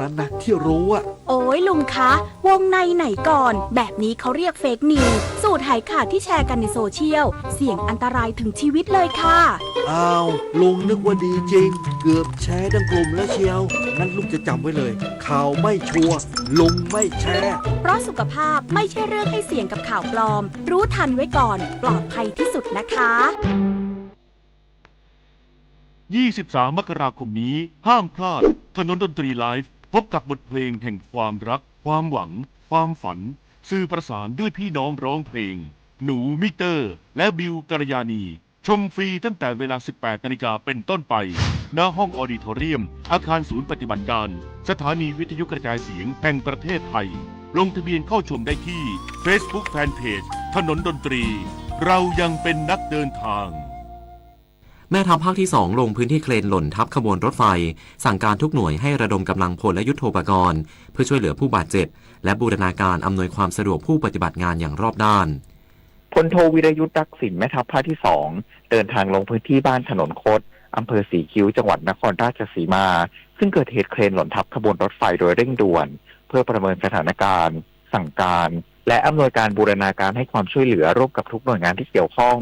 นั้นนะที่รู้อะ โอ๊ยลุงคะ วงในไหนก่อน แบบนี้เขาเรียกเฟกนิวส์ สูตรหายขาดที่แชร์กันในโซเชียล เสี่ยงอันตรายถึงชีวิตเลยค่ะ อ้าว ลุงนึกว่าดีจริง เกือบแชร์ทั้งกลุ่มแล้วเชียว งั้นลุงจะจำไว้เลย ข่าวไม่ชัวร์ ลุงไม่แชร์ เพราะสุขภาพไม่ใช่เรื่องให้เสี่ยงกับข่าวปลอม รู้ทันไว้ก่อน ปลอดภัยที่สุดนะคะ ยี่สิบสาม มกราคมนี้ ห้ามพลาด ถนนดนตรีไลฟ์ พบกับบทเพลงแห่งความรัก ความหวัง ความฝัน สื่อประสานด้วยพี่น้องร้องเพลง หนูมิกเตอร์ และบิวกัลยาณี ชมฟรีตั้งแต่เวลา สิบแปด นาฬิกาเป็นต้นไป ณ ห้องออดิทอเรียม อาคารศูนย์ปฏิบัติการ สถานีวิทยุกระจายเสียงแห่งประเทศไทย ลงทะเบียนเข้าชมได้ที่ Facebook Fanpage ถนนดนตรี เรายังเป็นนักเดินทาง แม่ทัพภาคที่สองลงพื้นที่เครนหล่นทับขบวนรถไฟ สั่งการทุกหน่วยให้ระดมกำลังพลและยุทโธปกรณ์ เพื่อช่วยเหลือผู้บาดเจ็บ และบูรณาการอำนวยความสะดวกผู้ปฏิบัติงานอย่างรอบด้าน พลโท วิรยุทธ์ รักษิณ แม่ทัพภาคที่สอง เดินทางลงพื้นที่บ้านถนนคด อำเภอสีคิ้ว จังหวัดนครราชสีมา ซึ่งเกิดเหตุเครนหล่นทับขบวนรถไฟโดยเร่งด่วน เพื่อประเมินสถานการณ์ สั่งการ และอำนวยการบูรณาการให้ความช่วยเหลือร่วมกับทุกหน่วยงานที่เกี่ยวข้อง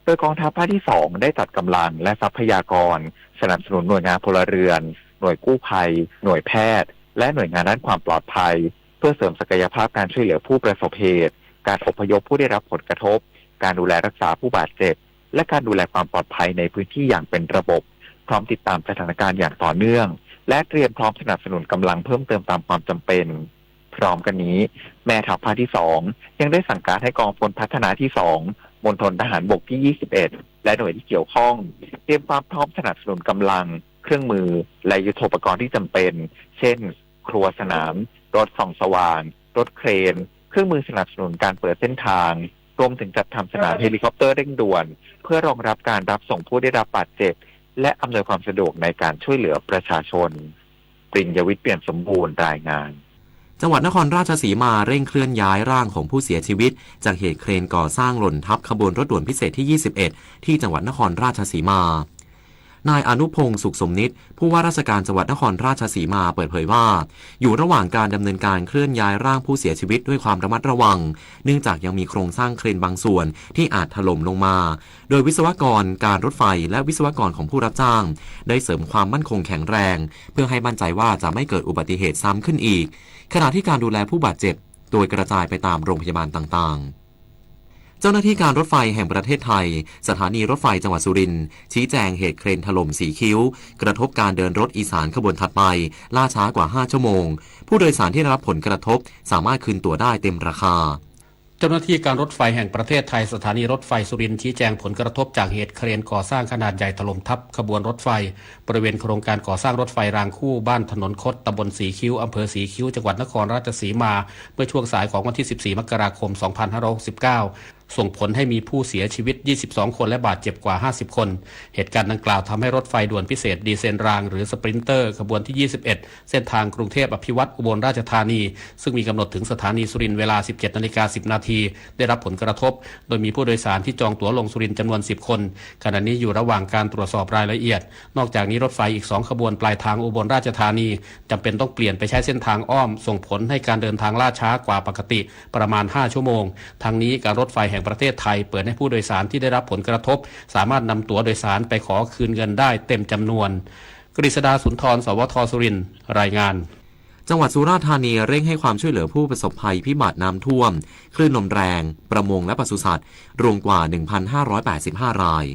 โดยกองทัพภาคที่สอง ได้จัดกำลังและทรัพยากร สนับสนุนหน่วยงานพลเรือน หน่วยกู้ภัย หน่วยแพทย์ และหน่วยงานด้านความปลอดภัย เพื่อเสริมศักยภาพการช่วยเหลือผู้ประสบเหตุ การอพยพผู้ได้รับผลกระทบ การดูแลรักษาผู้บาดเจ็บ และการดูแลความปลอดภัยในพื้นที่อย่างเป็นระบบ พร้อมติดตามสถานการณ์อย่างต่อเนื่อง และเตรียมพร้อมสนับสนุนกำลังเพิ่มเติมตามความจำเป็น พร้อมกันนี้ แม่ทัพภาคที่สอง ยังได้สั่งการให้กองพลพัฒนาที่สอง มณฑลทหารบกที่ ยี่สิบเอ็ด และหน่วยที่เกี่ยวข้อง เตรียมความพร้อมสนับสนุนกำลัง เครื่องมือ และยุทโธปกรณ์ที่จำเป็น เช่น ครัวสนาม รถส่องสว่าง รถเครน เครื่องมือสนับสนุนการเปิดเส้นทาง รวมถึงจัดทำสนามเฮลิคอปเตอร์เร่งด่วน เพื่อรองรับการรับส่งผู้ได้รับบาดเจ็บ และอำนวยความสะดวกในการช่วยเหลือประชาชน ปริญญวิทย์ เปี่ยมสมบูรณ์ รายงาน จังหวัดนครราชสีมาเร่งเคลื่อนย้ายร่างของผู้เสียชีวิต จากเหตุเครนก่อสร้างหล่นทับขบวนรถด่วนพิเศษที่ ยี่สิบเอ็ด ที่จังหวัดนครราชสีมา นายอนุพงษ์ สุขสมนิต ผู้ว่าราชการจังหวัดนครราชสีมาเปิดเผยว่า อยู่ระหว่างการดำเนินการเคลื่อนย้ายร่างผู้เสียชีวิตด้วยความระมัดระวัง เนื่องจากยังมีโครงสร้างเครนบางส่วนที่อาจถล่มลงมา โดยวิศวกรการรถไฟและวิศวกรของผู้รับจ้าง ได้เสริมความมั่นคงแข็งแรง เพื่อให้มั่นใจว่าจะไม่เกิดอุบัติเหตุซ้ำขึ้นอีก ขณะที่การดูแลผู้บาดเจ็บ โดยกระจายไปตามโรงพยาบาลต่างๆ เจ้าหน้าที่การรถไฟแห่งประเทศไทย สถานีรถไฟจังหวัดสุรินทร์ ชี้แจงเหตุเครนถล่มสีคิ้ว กระทบการเดินรถอีสานขบวนถัดไป ล่าช้ากว่า ห้า ชั่วโมง ผู้โดยสารที่ได้รับผลกระทบ สามารถคืนตั๋วได้เต็มราคา เจ้าหน้าที่การรถไฟแห่งประเทศไทย สถานีรถไฟสุรินทร์ ชี้แจงผลกระทบจากเหตุเครนก่อสร้างขนาดใหญ่ถล่มทับขบวนรถไฟ บริเวณโครงการก่อสร้างรถไฟรางคู่บ้านถนนคด ตำบลสีคิ้ว อำเภอสีคิ้ว จังหวัดนครราชสีมา เมื่อช่วงสายของวันที่ สิบสี่ มกราคม สองพันห้าร้อยหกสิบเก้า ส่งผลให้มีผู้เสียชีวิต ยี่สิบสอง คน และบาดเจ็บกว่า ห้าสิบ คน เหตุการณ์ดังกล่าวทำให้รถไฟด่วนพิเศษดีเซลราง หรือสปรินเตอร์ ขบวนที่ ยี่สิบเอ็ด เส้นทางกรุงเทพอภิวัฒน์ อุบลราชธานี ซึ่งมีกำหนดถึงสถานีสุรินทร์เวลา สิบเจ็ด นาฬิกา สิบ นาที ได้รับผลกระทบ โดยมีผู้โดยสารที่จองตั๋วลงสุรินทร์จำนวน สิบ คน ขณะนี้อยู่ระหว่างการตรวจสอบรายละเอียด นอกจากนี้รถไฟอีก สอง ขบวนปลายทางอุบลราชธานี จำเป็นต้องเปลี่ยนไปใช้เส้นทางอ้อม ส่งผลให้การเดินทางล่าช้ากว่าปกติประมาณ ห้า ชั่วโมง ทั้งนี้การรถไฟแห่งประเทศไทยเปิดให้ผู้โดยสารที่ได้รับผลกระทบ สามารถนำตั๋วโดยสารไปขอคืนเงินได้เต็มจำนวน กฤษดา สุนทร สวท สุรินทร์ รายงาน จังหวัดสุราษฎร์ธานีเร่งให้ความช่วยเหลือผู้ประสบภัยพิบัติน้ำท่วม คลื่นลมแรง ประมงและปศุสัตว์ รวมกว่า หนึ่งพันห้าร้อยแปดสิบห้า ราย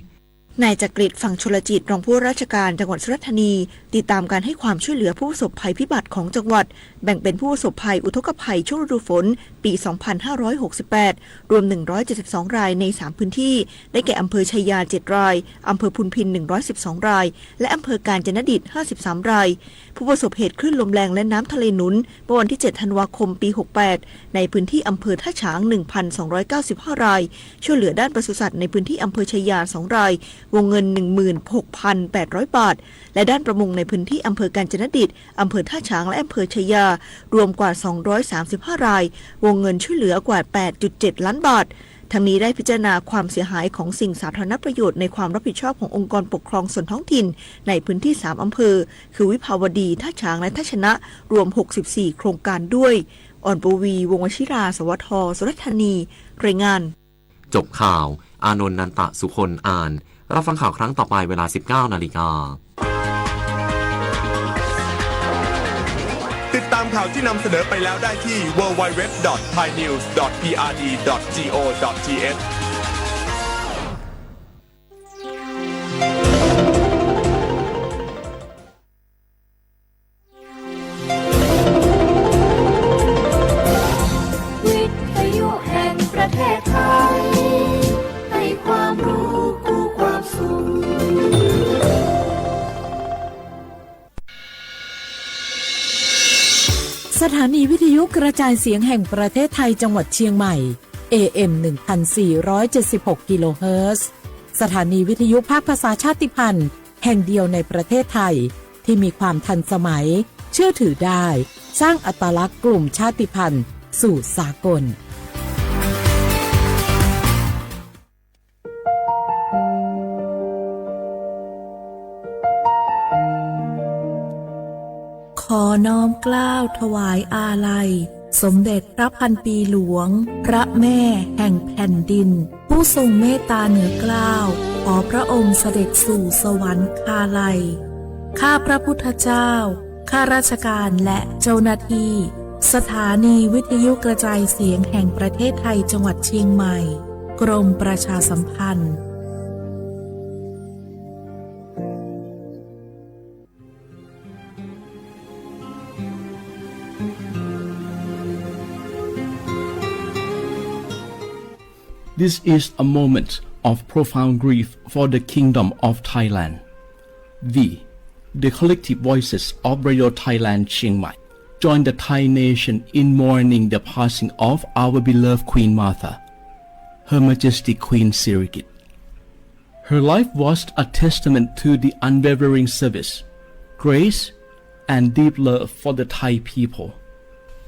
นายจักริด ฝั่งชลจิต รองผู้ว่าราชการจังหวัดสุราษฎร์ธานี ติดตามการให้ความช่วยเหลือผู้ประสบภัยพิบัติของจังหวัด แบ่งเป็นผู้ประสบภัยอุทกภัยช่วงฤดูฝน ปี สองพันห้าร้อยหกสิบแปด รวม หนึ่งร้อยเจ็ดสิบสอง ราย ใน สาม พื้นที่ ได้แก่ อำเภอชัยยา เจ็ด ราย อำเภอพุนพิน หนึ่งร้อยสิบสอง ราย และอำเภอกาญจนดิต ห้าสิบสาม ราย ผู้ประสบเหตุคลื่นลมแรงและน้ำทะเลหนุน เมื่อวันที่ เจ็ด ธันวาคม ปี หกแปด ในพื้นที่อำเภอท่าฉาง หนึ่งพันสองร้อยเก้าสิบห้า ราย ช่วยเหลือด้านปศุสัตว์ในพื้นที่อำเภอชัยยา สอง ราย วงเงิน หนึ่งหมื่นหกพันแปดร้อย บาท และด้านประมงในพื้นที่อำเภอกาญจนดิต อำเภอท่าฉาง และอำเภอชัยยา รวมกว่า สองร้อยสามสิบห้า ราย วงเงินช่วยเหลือกว่า แปดจุดเจ็ด ล้านบาท ทั้งนี้ได้พิจารณาความเสียหายของสิ่งสาธารณประโยชน์ในความรับผิดชอบขององค์กรปกครองส่วนท้องถิ่นในพื้นที่สามอำเภอ คือวิภาวดี ท่าฉาง และท่าชนะ รวม หกสิบสี่ โครงการด้วย อ่อนปวี วงศ์วชิรา สวท สุราษฎร์ธานี รายงาน จบข่าว อานนท์ นันตะสุคน อ่าน รับฟังข่าวครั้งต่อไปเวลา สิบเก้านาฬิกา ติดตามข่าวที่นำเสนอไปแล้วได้ที่ ดับเบิลยู ดับเบิลยู ดับเบิลยู ดอท ไทยนิวส์ ดอท พีอาร์ดี ดอท จีโอ ดอท ทีเอช วิทยุแห่งประเทศไทย ให้ความรู้คู่ความสุข สถานีวิทยุกระจายเสียงแห่งประเทศไทยจังหวัดเชียงใหม่ เอเอ็ม หนึ่งพันสี่ร้อยเจ็ดสิบหก กิโลเฮิรตซ์ สถานีวิทยุภาคภาษาชาติพันธุ์แห่งเดียวในประเทศไทย ที่มีความทันสมัย เชื่อถือได้ สร้างอัตลักษณ์กลุ่มชาติพันธุ์สู่สากล ขอน้อมเกล้าถวายอาลัย สมเด็จพระพันปีหลวง พระแม่แห่งแผ่นดิน ผู้ทรงเมตตาเหนือเกล้า ขอพระองค์เสด็จสู่สวรรคาลัย ข้าพระพุทธเจ้า ข้าราชการและเจ้าหน้าที่ สถานีวิทยุกระจายเสียงแห่งประเทศไทยจังหวัดเชียงใหม่ กรมประชาสัมพันธ์ This is a moment of profound grief for the Kingdom of Thailand. We, the collective voices of Radio Thailand Chiang Mai, join the Thai nation in mourning the passing of our beloved Queen Mother, Her Majesty Queen Sirikit. Her life was a testament to the unwavering service, grace, and deep love for the Thai people.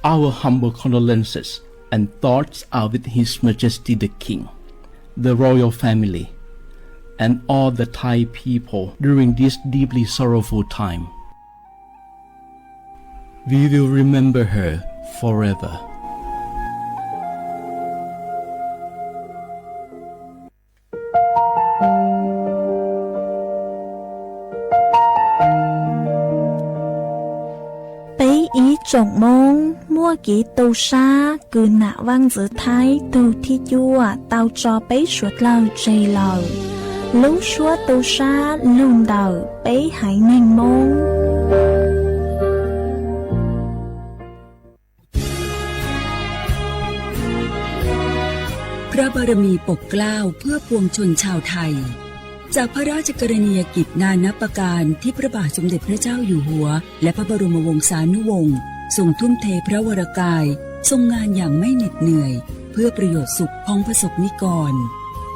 Our humble condolences and thoughts are with His Majesty the King, the royal family, and all the Thai people during this deeply sorrowful time. We will remember her forever. Peb ib tsoom Hmoob muaj kev tu sab kws nam Vaaj Ntxwv Thaib tug thib cuaj tau tso peb suav dlawg tseg lawm. Lub suab tu sab lug ntawm peb haiv neeg Hmoob. พระบารมีปกเกล้าเพื่อปวงชนชาวไทย จากพระราชกรณียกิจนานับประการที่พระบาทสมเด็จพระเจ้าอยู่หัว และพระบรมวงศานุวงศ์ทรงทุ่มเทพระวรกาย ทรงงานอย่างไม่เหน็ดเหนื่อย เพื่อประโยชน์สุขของประสบนิกร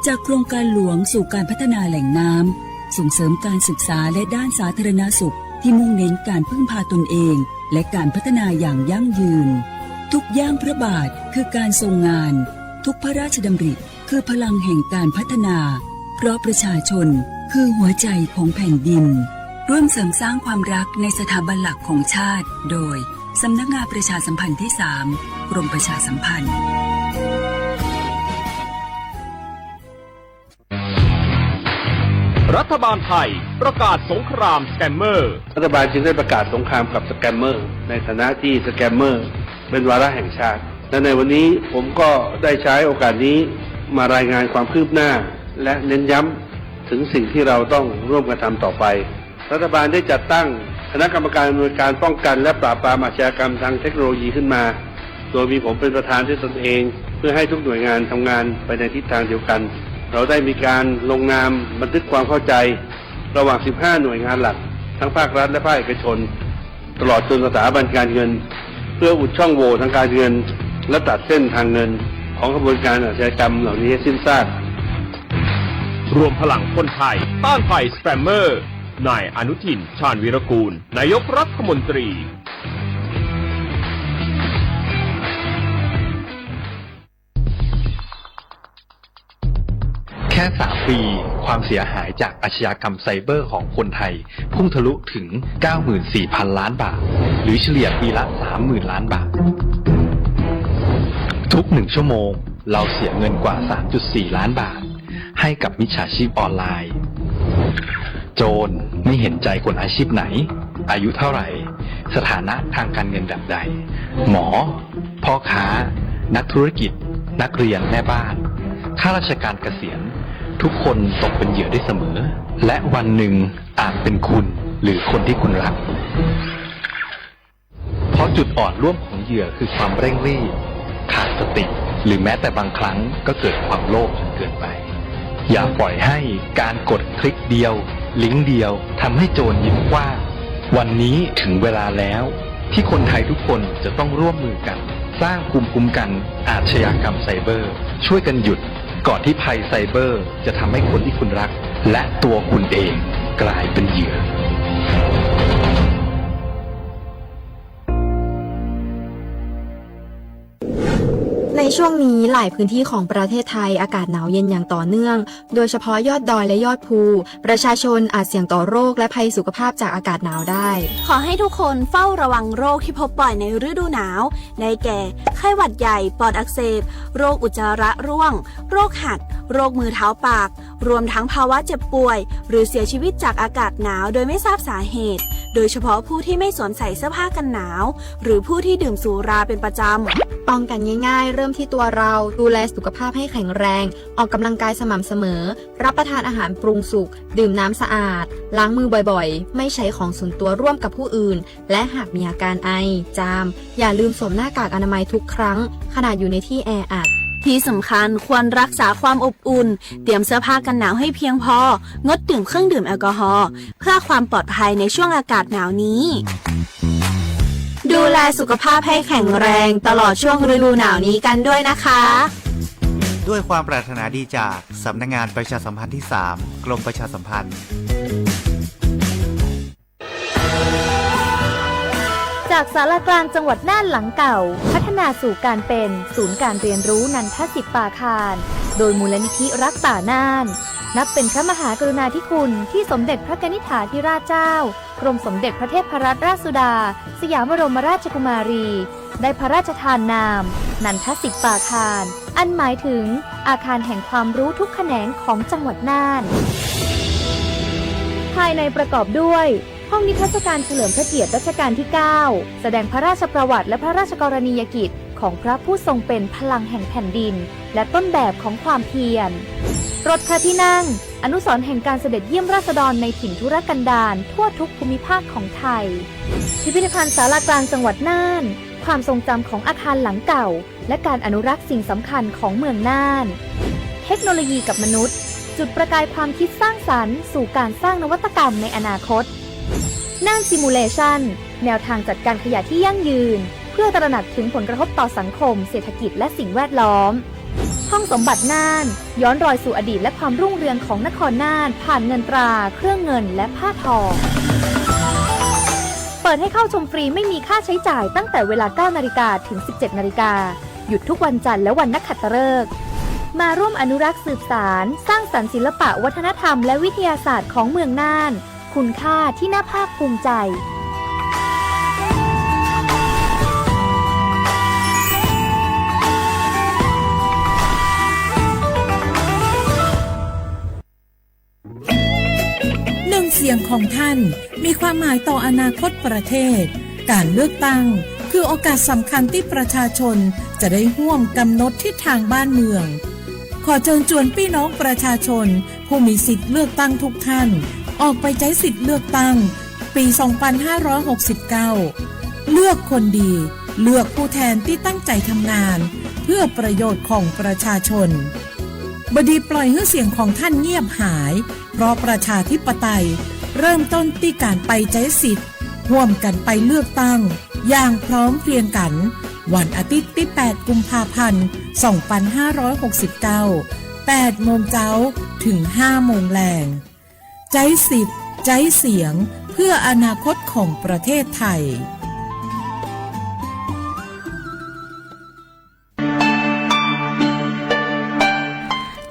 จากโครงการหลวงสู่การพัฒนาแหล่งน้ำ ส่งเสริมการศึกษาและด้านสาธารณสุขที่มุ่งเน้นการพึ่งพาตนเอง และการพัฒนาอย่างยั่งยืน ทุกย่างพระบาทคือการทรงงาน ทุกพระราชดำริคือพลังแห่งการพัฒนา เพราะประชาชนคือหัวใจของแผ่นดิน ร่วมเสริมสร้างความรักในสถาบันหลักของชาติ โดย สำนักงานประชาสัมพันธ์ที่สาม กรมประชาสัมพันธ์ รัฐบาลไทยประกาศสงครามสแกมเมอร์ รัฐบาลจึงได้ประกาศสงครามกับสแกมเมอร์ ในฐานะที่สแกมเมอร์เป็นวาระแห่งชาติ และในวันนี้ผมก็ได้ใช้โอกาสนี้มารายงานความคืบหน้า และเน้นย้ำถึงสิ่งที่เราต้องร่วมกันทำต่อไป รัฐบาลได้จัดตั้งคณะกรรมการอำนวยการป้องกันและปราบปรามอาชญากรรมทางเทคโนโลยีขึ้นมา โดยมีผมเป็นประธานด้วยตนเอง เพื่อให้ทุกหน่วยงานทำงานไปในทิศทางเดียวกัน เราได้มีการลงนามบันทึกความเข้าใจ ระหว่าง สิบห้า หน่วยงานหลัก ทั้งภาครัฐและภาคเอกชน ตลอดจนสถาบันการเงิน เพื่ออุดช่องโหว่ทางการเงิน และตัดเส้นทางเงิน ของขบวนการอาชญากรรมเหล่านี้ให้สิ้นซาก รวมพลังคนไทยต้านภัยสแกมเมอร์ นายอนุทิน ชาญวีรกูล นายกรัฐมนตรี แค่สามปี ความเสียหายจากอาชญากรรมไซเบอร์ของคนไทยพุ่งทะลุถึง เก้าหมื่นสี่พันล้านบาท หรือเฉลี่ยปีละ สามหมื่นล้านบาท ทุกหนึ่งชั่วโมง เราเสียเงินกว่า สามจุดสี่ล้านบาท ให้กับมิจฉาชีพออนไลน์ โจรไม่เห็นใจคนอาชีพไหน อายุเท่าไหร่ สถานะทางการเงินแบบใด หมอ พ่อค้า นักธุรกิจ นักเรียน แม่บ้าน ข้าราชการเกษียณ ทุกคนตกเป็นเหยื่อได้เสมอ และวันหนึ่งอาจเป็นคุณหรือคนที่คุณรัก เพราะจุดอ่อนร่วมของเหยื่อคือความเร่งรีบ ขาดสติ หรือแม้แต่บางครั้งก็เกิดความโลภจนเกินไป อย่าปล่อยให้การกดคลิกเดียว ลิงก์เดียวทำให้โจรยิ้มกว้าง วันนี้ถึงเวลาแล้ว ที่คนไทยทุกคนจะต้องร่วมมือกัน สร้างภูมิคุ้มกันอาชญากรรมไซเบอร์ ช่วยกันหยุด ก่อนที่ภัยไซเบอร์จะทำให้คนที่คุณรัก และตัวคุณเองกลายเป็นเหยื่อ ในช่วงนี้หลายพื้นที่ของประเทศไทยอากาศหนาวเย็นอย่างต่อเนื่อง โดยเฉพาะยอดดอยและยอดภู ประชาชนอาจเสี่ยงต่อโรคและภัยสุขภาพจากอากาศหนาวได้ ขอให้ทุกคนเฝ้าระวังโรคที่พบบ่อยในฤดูหนาว ได้แก่ ไข้หวัดใหญ่ ปอดอักเสบ โรคอุจจาระร่วง โรคหัด โรคมือเท้าปาก รวมทั้งภาวะเจ็บป่วย หรือเสียชีวิตจากอากาศหนาวโดยไม่ทราบสาเหตุ โดยเฉพาะผู้ที่ไม่สวมใส่เสื้อผ้ากันหนาว หรือผู้ที่ดื่มสุราเป็นประจำ ป้องกันง่ายๆ เริ่มที่ตัวเรา ดูแลสุขภาพให้แข็งแรง ออกกำลังกายสม่ำเสมอ รับประทานอาหารปรุงสุก ดื่มน้ำสะอาด ล้างมือบ่อยๆ ไม่ใช้ของส่วนตัวร่วมกับผู้อื่น และหากมีอาการไอ จาม อย่าลืมสวมหน้ากากอนามัยทุกครั้ง ขณะอยู่ในที่แออัด ที่สำคัญควรรักษาความอบอุ่น เตรียมเสื้อผ้ากันหนาวให้เพียงพอ งดดื่มเครื่องดื่มแอลกอฮอล์ เพื่อความปลอดภัยในช่วงอากาศหนาวนี้ ดูแลสุขภาพให้แข็งแรงตลอดช่วงฤดูหนาวนี้กันด้วยนะคะ ด้วยความปรารถนาดีจากสำนักงานประชาสัมพันธ์ที่สาม กรมประชาสัมพันธ์ จากศาลากลางจังหวัดน่านหลังเก่า พัฒนาสู่การเป็นศูนย์การเรียนรู้นันทสิทธิ์ป่าคาน โดยมูลนิธิรักป่าน่าน นับเป็นพระมหากรุณาธิคุณที่สมเด็จพระกนิษฐาธิราชเจ้า กรมสมเด็จพระเทพรัตนราชสุดา สยามบรมราชกุมารี ได้พระราชทานนาม นันทสิทธิ์ป่าคาน อันหมายถึงอาคารแห่งความรู้ทุกแขนงของจังหวัดน่าน ภายในประกอบด้วย ห้องนิทรรศการเฉลิมพระเกียรติรัชกาลที่เก้า แสดงพระราชประวัติและพระราชกรณียกิจของพระผู้ทรงเป็นพลังแห่งแผ่นดิน และต้นแบบของความเพียร รถพระที่นั่ง อนุสรณ์แห่งการเสด็จเยี่ยมราษฎรในถิ่นทุรกันดารทั่วทุกภูมิภาคของไทย พิพิธภัณฑ์ศาลากลางจังหวัดน่าน ความทรงจำของอาคารหลังเก่า และการอนุรักษ์สิ่งสำคัญของเมืองน่าน เทคโนโลยีกับมนุษย์ จุดประกายความคิดสร้างสรรค์สู่การสร้างนวัตกรรมในอนาคต น่าน Simulation แนวทางจัดการขยะที่ยั่งยืน เพื่อตระหนักถึงผลกระทบต่อสังคม เศรษฐกิจ และสิ่งแวดล้อม ห้องสมบัติน่าน ย้อนรอยสู่อดีตและความรุ่งเรืองของนครน่าน ผ่านเงินตรา เครื่องเงิน และผ้าทอ เปิดให้เข้าชมฟรีไม่มีค่าใช้จ่ายตั้งแต่เวลา เก้านาฬิกา ถึง สิบเจ็ดนาฬิกา หยุดทุกวันจันทร์และวันนักขัตฤกษ์ มาร่วมอนุรักษ์สืบสาน สร้างสรรค์ศิลปะวัฒนธรรมและวิทยาศาสตร์ของเมืองน่าน คุณค่าที่น่าภาคภูมิใจ หนึ่งเสียงของท่านมีความหมายต่ออนาคตประเทศ การเลือกตั้งคือโอกาสสำคัญที่ประชาชนจะได้ร่วมกำหนดทิศทางบ้านเมือง ขอเชิญชวนพี่น้องประชาชนผู้มีสิทธิ์เลือกตั้งทุกท่าน ออกไปใช้สิทธิ์เลือกตั้งปี สองพันห้าร้อยหกสิบเก้า เลือกคนดี เลือกผู้แทนที่ตั้งใจทำงาน เพื่อประโยชน์ของประชาชน บดีปล่อยให้เสียงของท่านเงียบหาย เพราะประชาธิปไตยเริ่มต้นที่การไปใช้สิทธิ์ ร่วมกันไปเลือกตั้ง อย่างพร้อมเพรียงกัน วันอาทิตย์ที่ แปด กุมภาพันธ์ สองพันห้าร้อยหกสิบเก้า แปด โมงเช้า ถึง ห้า โมงแลง ใช้สิทธิ์ ใช้เสียง เพื่ออนาคตของประเทศไทย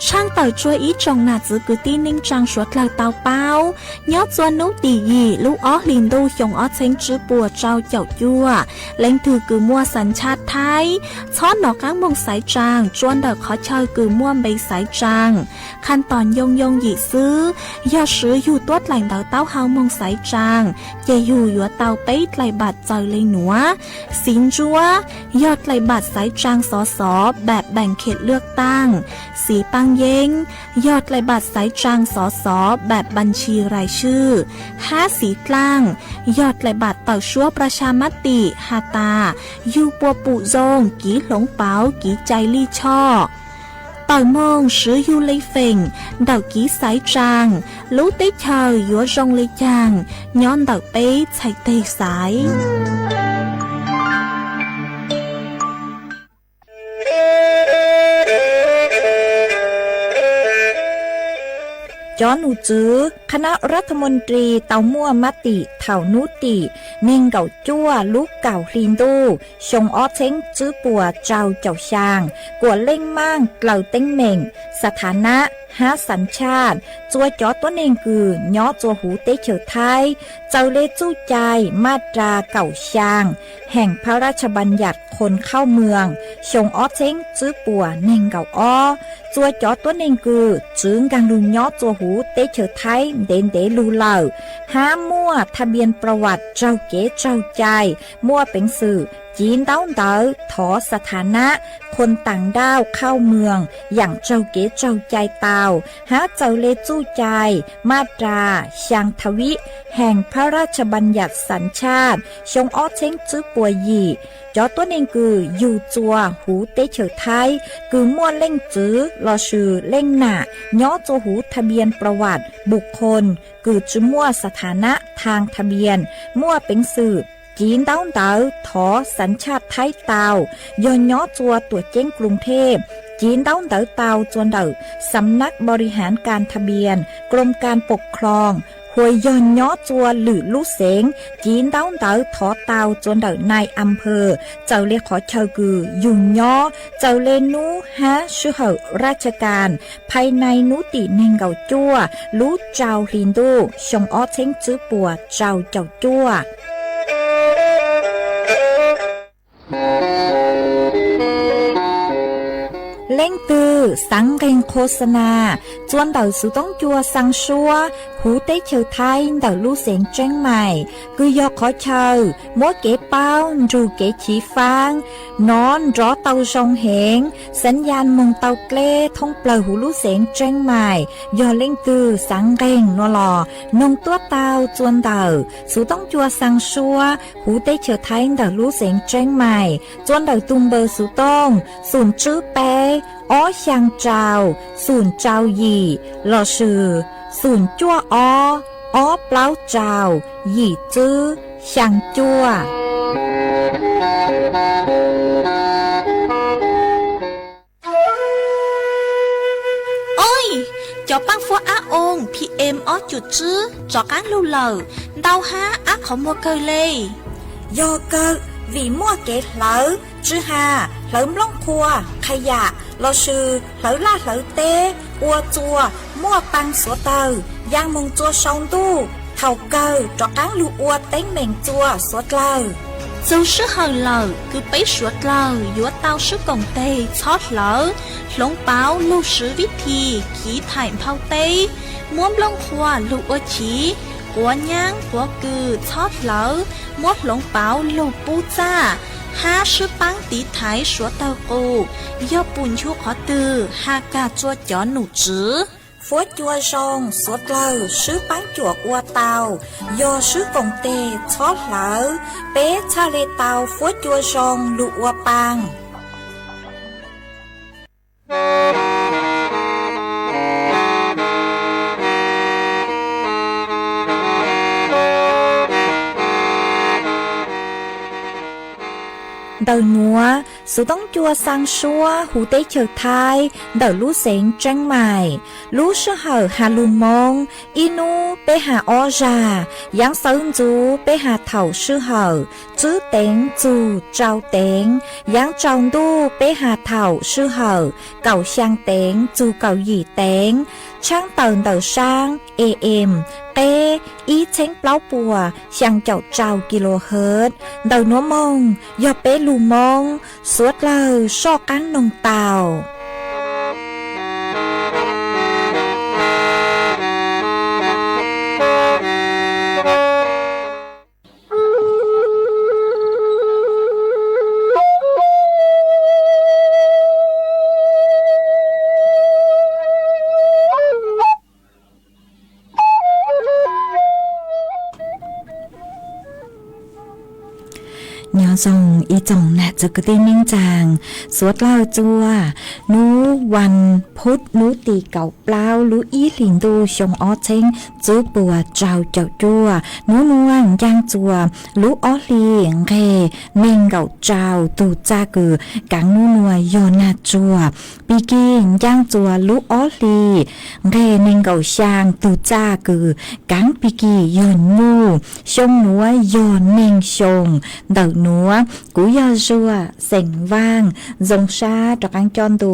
ช่าง Tawm tsua ib tsoom nam txwv kwv tij neej tsaa suav dlawg tau paub, nyob tsua nub tim yim lub ob hlis ntuj xyoo ob txheeb tswb puas rau caum cuaj, leej twg kws muaj xas tshaj Thaib, txhob nov qaab moog xaiv tsaa tsua ntawm qhov chaw kws muaj npe xaiv tsaa. Khaj tom nyooj yooj yim xwb, yog swv yug tuab dlaim ntawv taub hau moog xaiv tsaa, ces yug yuav tau peb dlaim npaam txawm le nuav: Xiv Ntsuab, yog dlaim npaam xaiv tsaa xov xov npaam npaam khiam lwaj taaj. Xiv Paaj Yeeb, yog dlaim npaam xaiv tsaa xov xov npaam npaam ntshis rais swj. Hab Xiv Dlaaj, yog dlaim npaam tawm suab pras xya mab tim has tas yug puas pum zoo kiv hloov pauv kiv cai lij choj. Tawm moog swv yug le feem ntawm kiv xaiv tsaa, lub teb chaws yuav zoo le caag nyob ntawm peb txhais teg xaiv. Cov num tswv khab nab ras tha moos ris tau muaj mab tim thaum nub tim neeg nkaum cuaj lub kaum hli ntuj xyoo ob txheeb tswb puas rau caum xyaa kuas leej maaj dlaws teeb meem, xas tha nab hab xas tshaj tsua cov tuab neeg kws nyob tsua huv teb chaws Thaib, txawm le txuj cai maj ras kaum xyaa heem phab raj tsha npas yam khon khauj mws xyoo ob txheeb tswb puas neeg nkaum ob. Tsua cov tuab neeg kws tsi nkaag lug nyob tsua huv teb chaws Thaib ntev ntev lug lawm, hab muaj tha npias pras vam raug kev tsaug cai, muaj peev xwm civ ntaub ntawv thov xas tha nab khon taam nrauj khauj mws yaam raug kev tsaug cai tau, hab txawm le txuj cai maj ras xyaa tha vib heem phab raj tsha npas yam xas tshaj xyoo ob txheeb tswb puas yim. Cov tuab neeg kws yug tsua huv teb chaws Thaib kws muaj leej txwv lossis leej nam nyob tsua huv tha npias pras vam npus khon kws tsi muaj xas tha nab thaaj tha npias, muaj peev xwm civ ntaub ntawv thov xas tshaj Thaib tau, yog nyob tsua tuam ceeb Kloos Thej, civ ntaub ntawv tau tsua ntawm Xam nab Npau Ri Haav Kas Tha Npias, Kroom Kas Pom Khloos, hua yog nyob tsua lwm lub xeev, civ ntaub ntawv thov tau tsua ntawm nai a phawj, txawm le qhov chaw kws yug nyob, txawm le nub hab sij hawm raj tsha kas, phais nai nub tim neeg nkaum cuaj lub rau hli ntuj xyoo ob txheeb tswb puas rau caum cuaj. Leej twg xaav nqeeg khos xa nas tsua ntawm xuv toob cua xaa suab huv teb chaws Thaib ntawm lub xeev Tseeb Maim, kws yog qhov chaw muab kev paub nrug kev chiv faab nov nrov tau zoo heev, xaav ya moog tau dleb thoob plawg huv lub xeev Tseeb Maim. Yog leej twg xaav nqeeg nua los noog tuab tau tsua ntawm xuv toob cua xaa suab huv teb chaws Thaib ntawm lub xeev Tseeb Maim, tsua ntawm tug npawb xuv tooj xum tswb peb ob xyaa rau xum rau yim lossis xum cuaj ob ob plaub rau yim tswb xyaa cuaj. Oj, cov paab fuab ab oo P M ob cum tswb rov qaab lug lawm, ntau hab ab qhov muag kawg le. Yog kawg, vim muaj kev hlawv, tsi has hlawv nplooj qhuav, qha yam lossis hlawv laj hlawv teb, ua tsua muaj paa suav dlawg, ya moog tsua sau ntuj, thaum kawg rov qaab lug ua teeb meem tsua suav dlawg. Txug sij hawm lawm kws peb suav dlawg yuav tau sib koom teg txhob hlawv, hloov pauv lug swv vib thi kiv thaim nphau teb, muab nplooj qhuav lug ua chiv, quav nyaab quav kws txhob hlawv, muab hloov pauv lug pub txaj, hab sib paab tiv thaiv suav dlawg qus, yog pum nchu qhov twg has kag tsua cov num tswv. Fuab cua zoo suav dlawg sib paab cuam ua tau, yog sib koom teg txhob hlawv, peb txhaj le tau fuab cua zoo lug ua paa. Ntawm nuav, xuv toob cua xaa suab huv teb chaws Thaib ntawm lub xeev Tseeb Maim. Lub sij hawm has lug Moob, ib nub peb has ob zag, yaav sawv ntxuv peb has thaum sij hawm tswb teev txug rau teev, yaav tsaus ntuj peb has thaum sij hawm kaum xyaa teev txug kaum yim teev, tshaab tawm ntawm saab A M qeb ib txheeb plaub puas xyaa caum rau kilohertz. Ntawm nuav moog yog peb lug Moob, suav dlawg soj qaab noog tau. Nyob zoo ib tsoom nam txiv kwv tij neej tsaa, suav dlawg txua, nub vas phuv nub tim kaum plaub lub ib hlis ntuj xyoo ob txheeb tswb puas rau caum cuaj, nub nuav ncaaj txua lub ob hlis nqeg neeg nkaum rau tug txaj kws kaav nub nuav yog nag tsuag. Pig kig ncaaj txua lub ob hlis nqeg neeg nkaum xyaa tug txaj kws kaav pig kig yog nyuj. Xyoo nuav yog neeg xyoo. Ntawm nuav kuv yog Zuag xeem Vaaj, zoo sab rov qaab coj ntu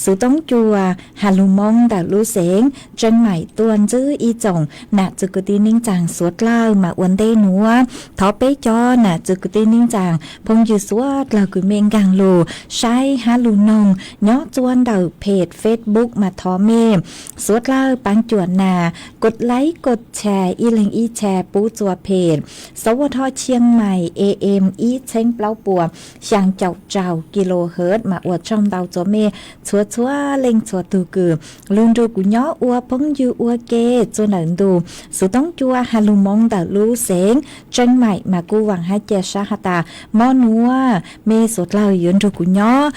xuv toob cua has lug Moob ntawm lub xeev Tseeb Maim tuaj ntsib ib tsoom nam txiv kwv tij neej tsaa suav dlawg mas ua ntej nuav thov peb cov nam txiv kwv tij neej tsaa phooj ywg suav dlawg kws mej nkaag lug saib hab lug noog nyob txua ntawm page Facebook mas thov mej suav dlawg paab cuam nas kos laib kos tshare ib leeg ib tshare pub txua page Sawv Ua Thoj Chiang Mai A M ib txheeb plaub puas xyaa caum rau kilohertz mas ua tsaug ntau txua mej txhua txhua leej txhua tug kws lug nrug kuv nyob ua phooj ywg ua ke txua ntawm ntu xuv toob cua has lug Moob ntawm lub xeev Tseeb Maim mas kuj vaam hab ca sab has tas mob nuav mej suav dlawg yuav nrug kuv nyob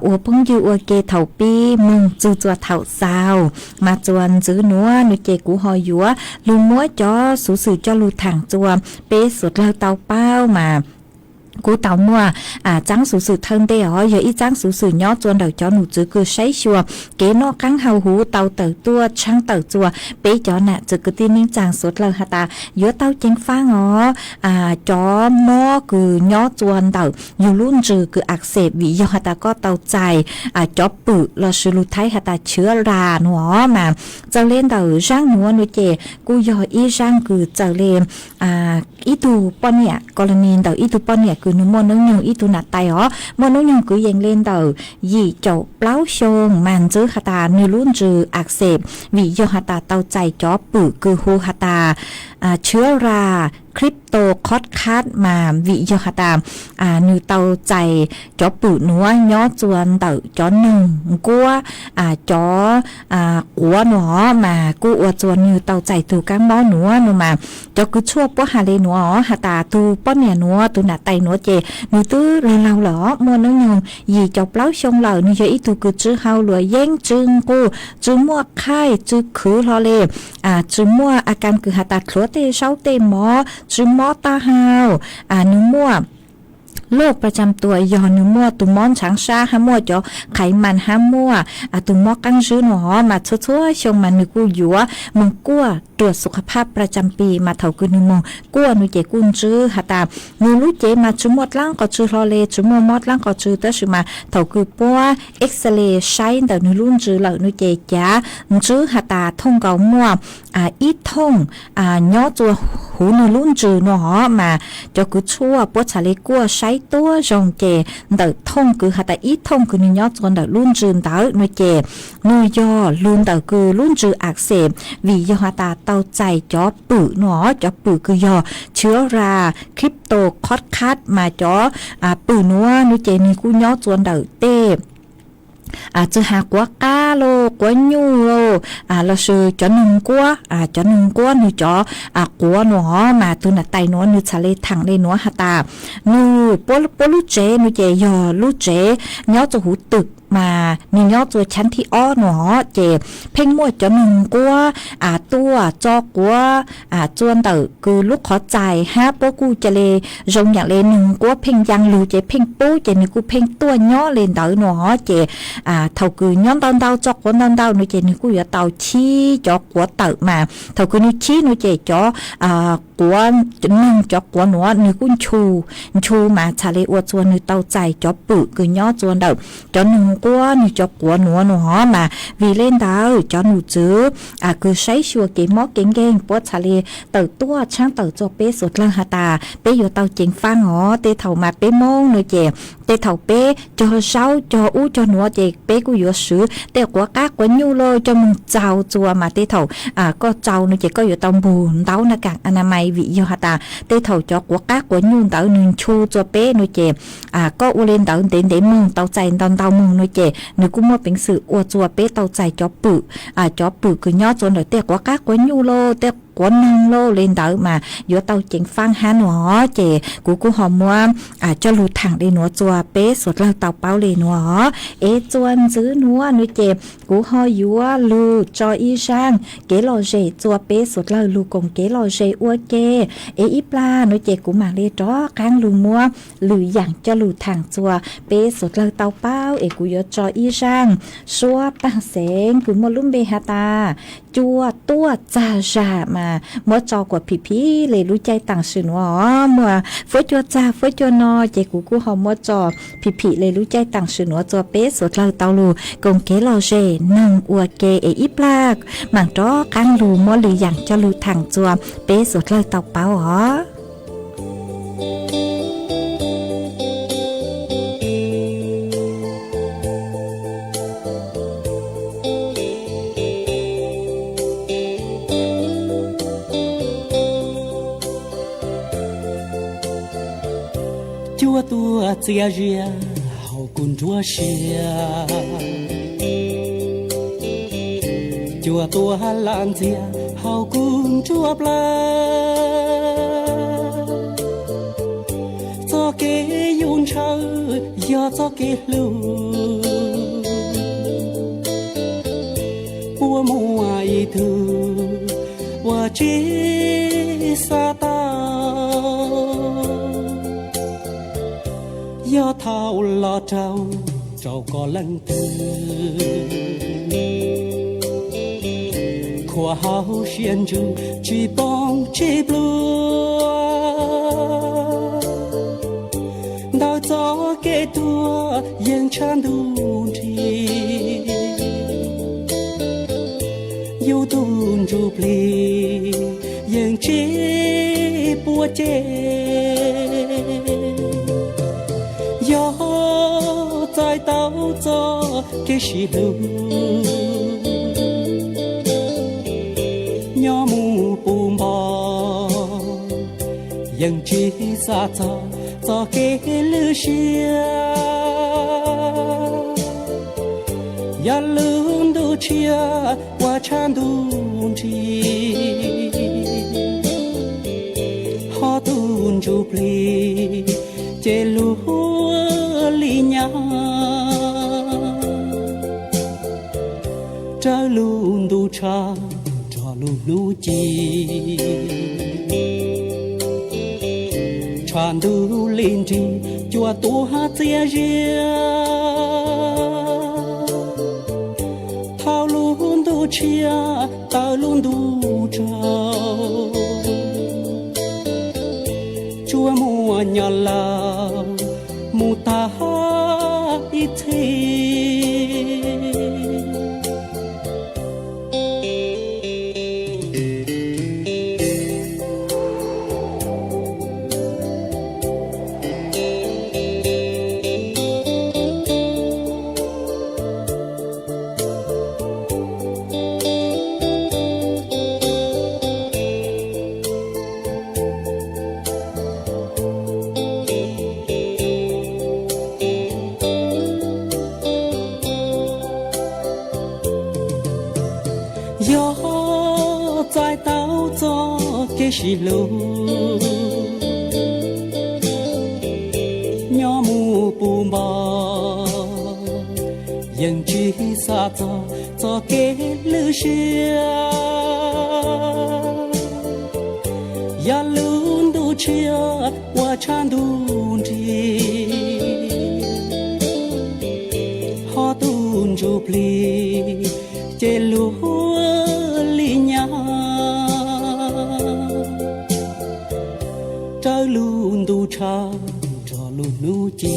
ua phooj ywg ua ke thaum pib moog txug txua thaum xaus mas txua ntxiv nuav nuav ces kuv ho yuav lug muab cov xuv xwm coj lug thaam txua peb suav dlawg tau paub mas kuj tau muaj txaab xuv xwm thawj ntej os, yog ib txaab xuv xwm nyob txua ntawm cov num txwv kws saib xyuas kev noj qaab hau huv tau tawm tuaj tshaab tawm txua peb cov nam txiv kwv tij neej tsaa suav dlawg has tas yuav tau ceev faab os. Cov mob kws nyob txua ntawm yug lub ntsws kws ak xeem vim yog has tas koj tau txais cov pwm lossis lug Thaib has tas chứa ra nuav os mas txawm le ntawm zaaj nuav nuav ces kuj yog ib zaaj kws txawm le ib tug poj niam, kos las nis ntawm ib tug poj niam kws nwg muaj noob nyoog ib tug nam tais os, muaj noob nyoog kwv yees le ntawm yim caum plaub xyoo mas ntxwv has tas nwg lub ntsws ak xeem vim yog has tas tau txais cov pwm kws hu has tas chứa ra crypto khos khas mas vim yog has tas nwg tau txais cov pwm nuav nyob txua ntawm cov noog nkuab, cov quav nuav os mas kuj ua txua nwg tau txais tug kaab mob nuav nuav mas cov kws tshuaj puab has le nuav os has tas tug poj niam nuav tug nam tais nuav ces nwg twb laug laug lawm os, muaj noob nyoog yim caum plaub xyoo lawm, nwg yog ib tug kws tsw hau luam yeeb, tsw nquj, tsw muaj qhaij, tsw khwv hlo le, tsw muaj a kas kws has tas dlhuav tej zaub tej mov, tsw mob taub hau, nwg muaj loj paj tsam tuam yog nwg muaj tug mob ntshaav sab hab muaj cov qhaiv mas hab muaj tug mob qaab zwb nuav os mas txhua txhua xyoo mas nwg kuj yuav moog kuaj ruam xu qha phaj paj tsam pis mas thaum kws nwg moog kuaj nuav ces kuj ntswv has tas nwg lub cev mas tsw muaj dlaab qos tsw hlo le, tsw muaj mob dlaab qos tsw tab sis mas thaum kws puab X-ray saib ntawm nwg lub ntsws lawm nuav ces cav ntswv has tas thooj nkaus muaj ib thooj nyob txua huv nwg lub ntsws nuav os mas cov kws tshuaj puab txhad le kuaj saib tuab zoo ces ntawm thooj kws has tas ib thooj kws nwg nyob txua ntawm lub ntsws ntawd nuav ces nwg yog lug ntawm kws lub ntsws ak xeem vim yog has tas tau txais cov pwm nuav os, cov pwm kws yog chứa ra crypto khos khas mas cov pwm nuav nuav ces nwg kuj nyob txua ntawm tej txwj has quav qab los quav nyuj los lossis cov noog nkuab, cov noog nkuab nwg cov quav nuav os mas tug nam tais nuav nwg txhad le thaam le nuav has tas nwg puab lub tsev nuav ces yog lub tsev nyob txua huv twm mas nws nyob txua chav thib ob no ces pheej muaj cov neeg nquab tuaj tso quav txua ntawm kws lub qhov txais hab puab kuj ca le zoo yaam le neeg nquab pheej yaa lug ces pheej pub ces nws kuj pheej tuaj nyob le ntawd no ces thaum kws nyob ntau ntau tso quav ntau ntau no ces nws kuj yuav tau chib cov quav tawm mas thaum kws nws chib no ces cov quav, neeg cov quav nuav nws kuj nchu, nchu mas txhad le ua txua nws tau txais cov pwm kws nyob txua ntawm cov neeg nquab nws cov quav nuav no mas vim le ntawd cov num txwv kws saib xyuas kev mob kev nkeeg puab txhad le tawm tuaj tshaab tawm txua peb suav dlawg has tas peb yuav tau ceev faab os. Tej thaum mas peb Moob no ces tej thaum peb cog zaub cog ub cog nuav ces peb kuj yuav swv tej quav qaab quav nyuj lawm coj moog txaug txua mas tej thaum koj txaug no ces koj yuav tau npug ntaub na kaam a na mais vim yog has tas tej thaum cov quav qaab quav nyuj ntawd nws nchu txua peb no ces koj ua le ntawd ntev ntev moog tau txais ntau ntau moog no ces nws kuj muaj peev xwm ua txua peb tau txais cov pwm, cov pwm kws nyob txua ntawm tej quav qaab quav nyuj lawm tej quav neeg lawm le ntawd mas yuav tau ceev faab hab no ces kuv kuj ho muab coj lug thaam le nuav txua peb suav dlawg tau paub le nuav es txua ntxiv nuav no ces kuv ho yuav lug tso ib zaaj kev lom zem txua peb suav dlawg lug koom kev lom zem ua ke es ib plag no ces kuv maam le rov qaab lug muab lwm yaam coj lug thaam txua peb suav dlawg tau paub es kuv yuav tso ib zaaj suab taag xeev kws muaj lub npe has tas cua tuaj txag zag mas muab tso kuas phim phim le lub caij taam sim nuav os. Muaj fuab cua txag fuab cua no ces kuv kuj ho muab tso phim phim le lub caij taam sim nuav txua peb suav dlawg tau lug koom kev lom zem neeg ua ke es ib plag maam rov qaab lug muab lwm yaam coj lug thaam txua peb suav dlawg tau paub os. Cua tuaj txias zias hauv kuv nruab siab, cua tuaj lam ntxias hauv kuv nruab plawv. Txoj kev yug ntshaw yog txoj kev hlub, puas muaj ib tug uas tsis xav tau. Yog thaum los raug rau koj leej twg, khuam hauv siab ntsws tsis poob tsis pluag. Ntawm txoj kev tuag yeej tshav ntuj nrig, yus tus ntsuj plig yeej tsis puas ceg. Yog txais tau txoj kev sib hlub, nyob mus puv npo yeej tsis xav txog txoj kev lwj siab. Yog lub ntuj tshiab uas tshav ntuj nrig, ho tus ntsuj plig ces luag li nyab. Raws lub ntuj tshav nrog lub hnub ci, tshav ntuj li nrig cua tuaj txias zias. Thaum lub ntuj tshiab tawm lub ntuj tsaug, tsuas muaj nyob lawm mus tag ib txhis. Yog txais tau txoj kev sib hlub, nyob mus puv npo Yeej tsis xav txog txoj kev lwj siab, yog lub ntuj tshiab uas tshav ntuj nrig, ho tus ntsuj plig ces luag li nyab raws lub ntuj tshav nrog lub hnub ci.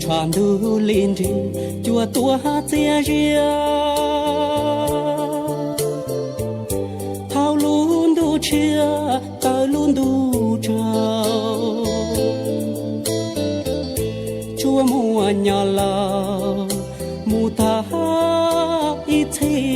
Tshav ntuj li nrig cua tuaj txias zias, thaum lub ntuj tshiab tawm lub ntuj tsaus, tsuas muaj nyob lawm mus tag ib txhis.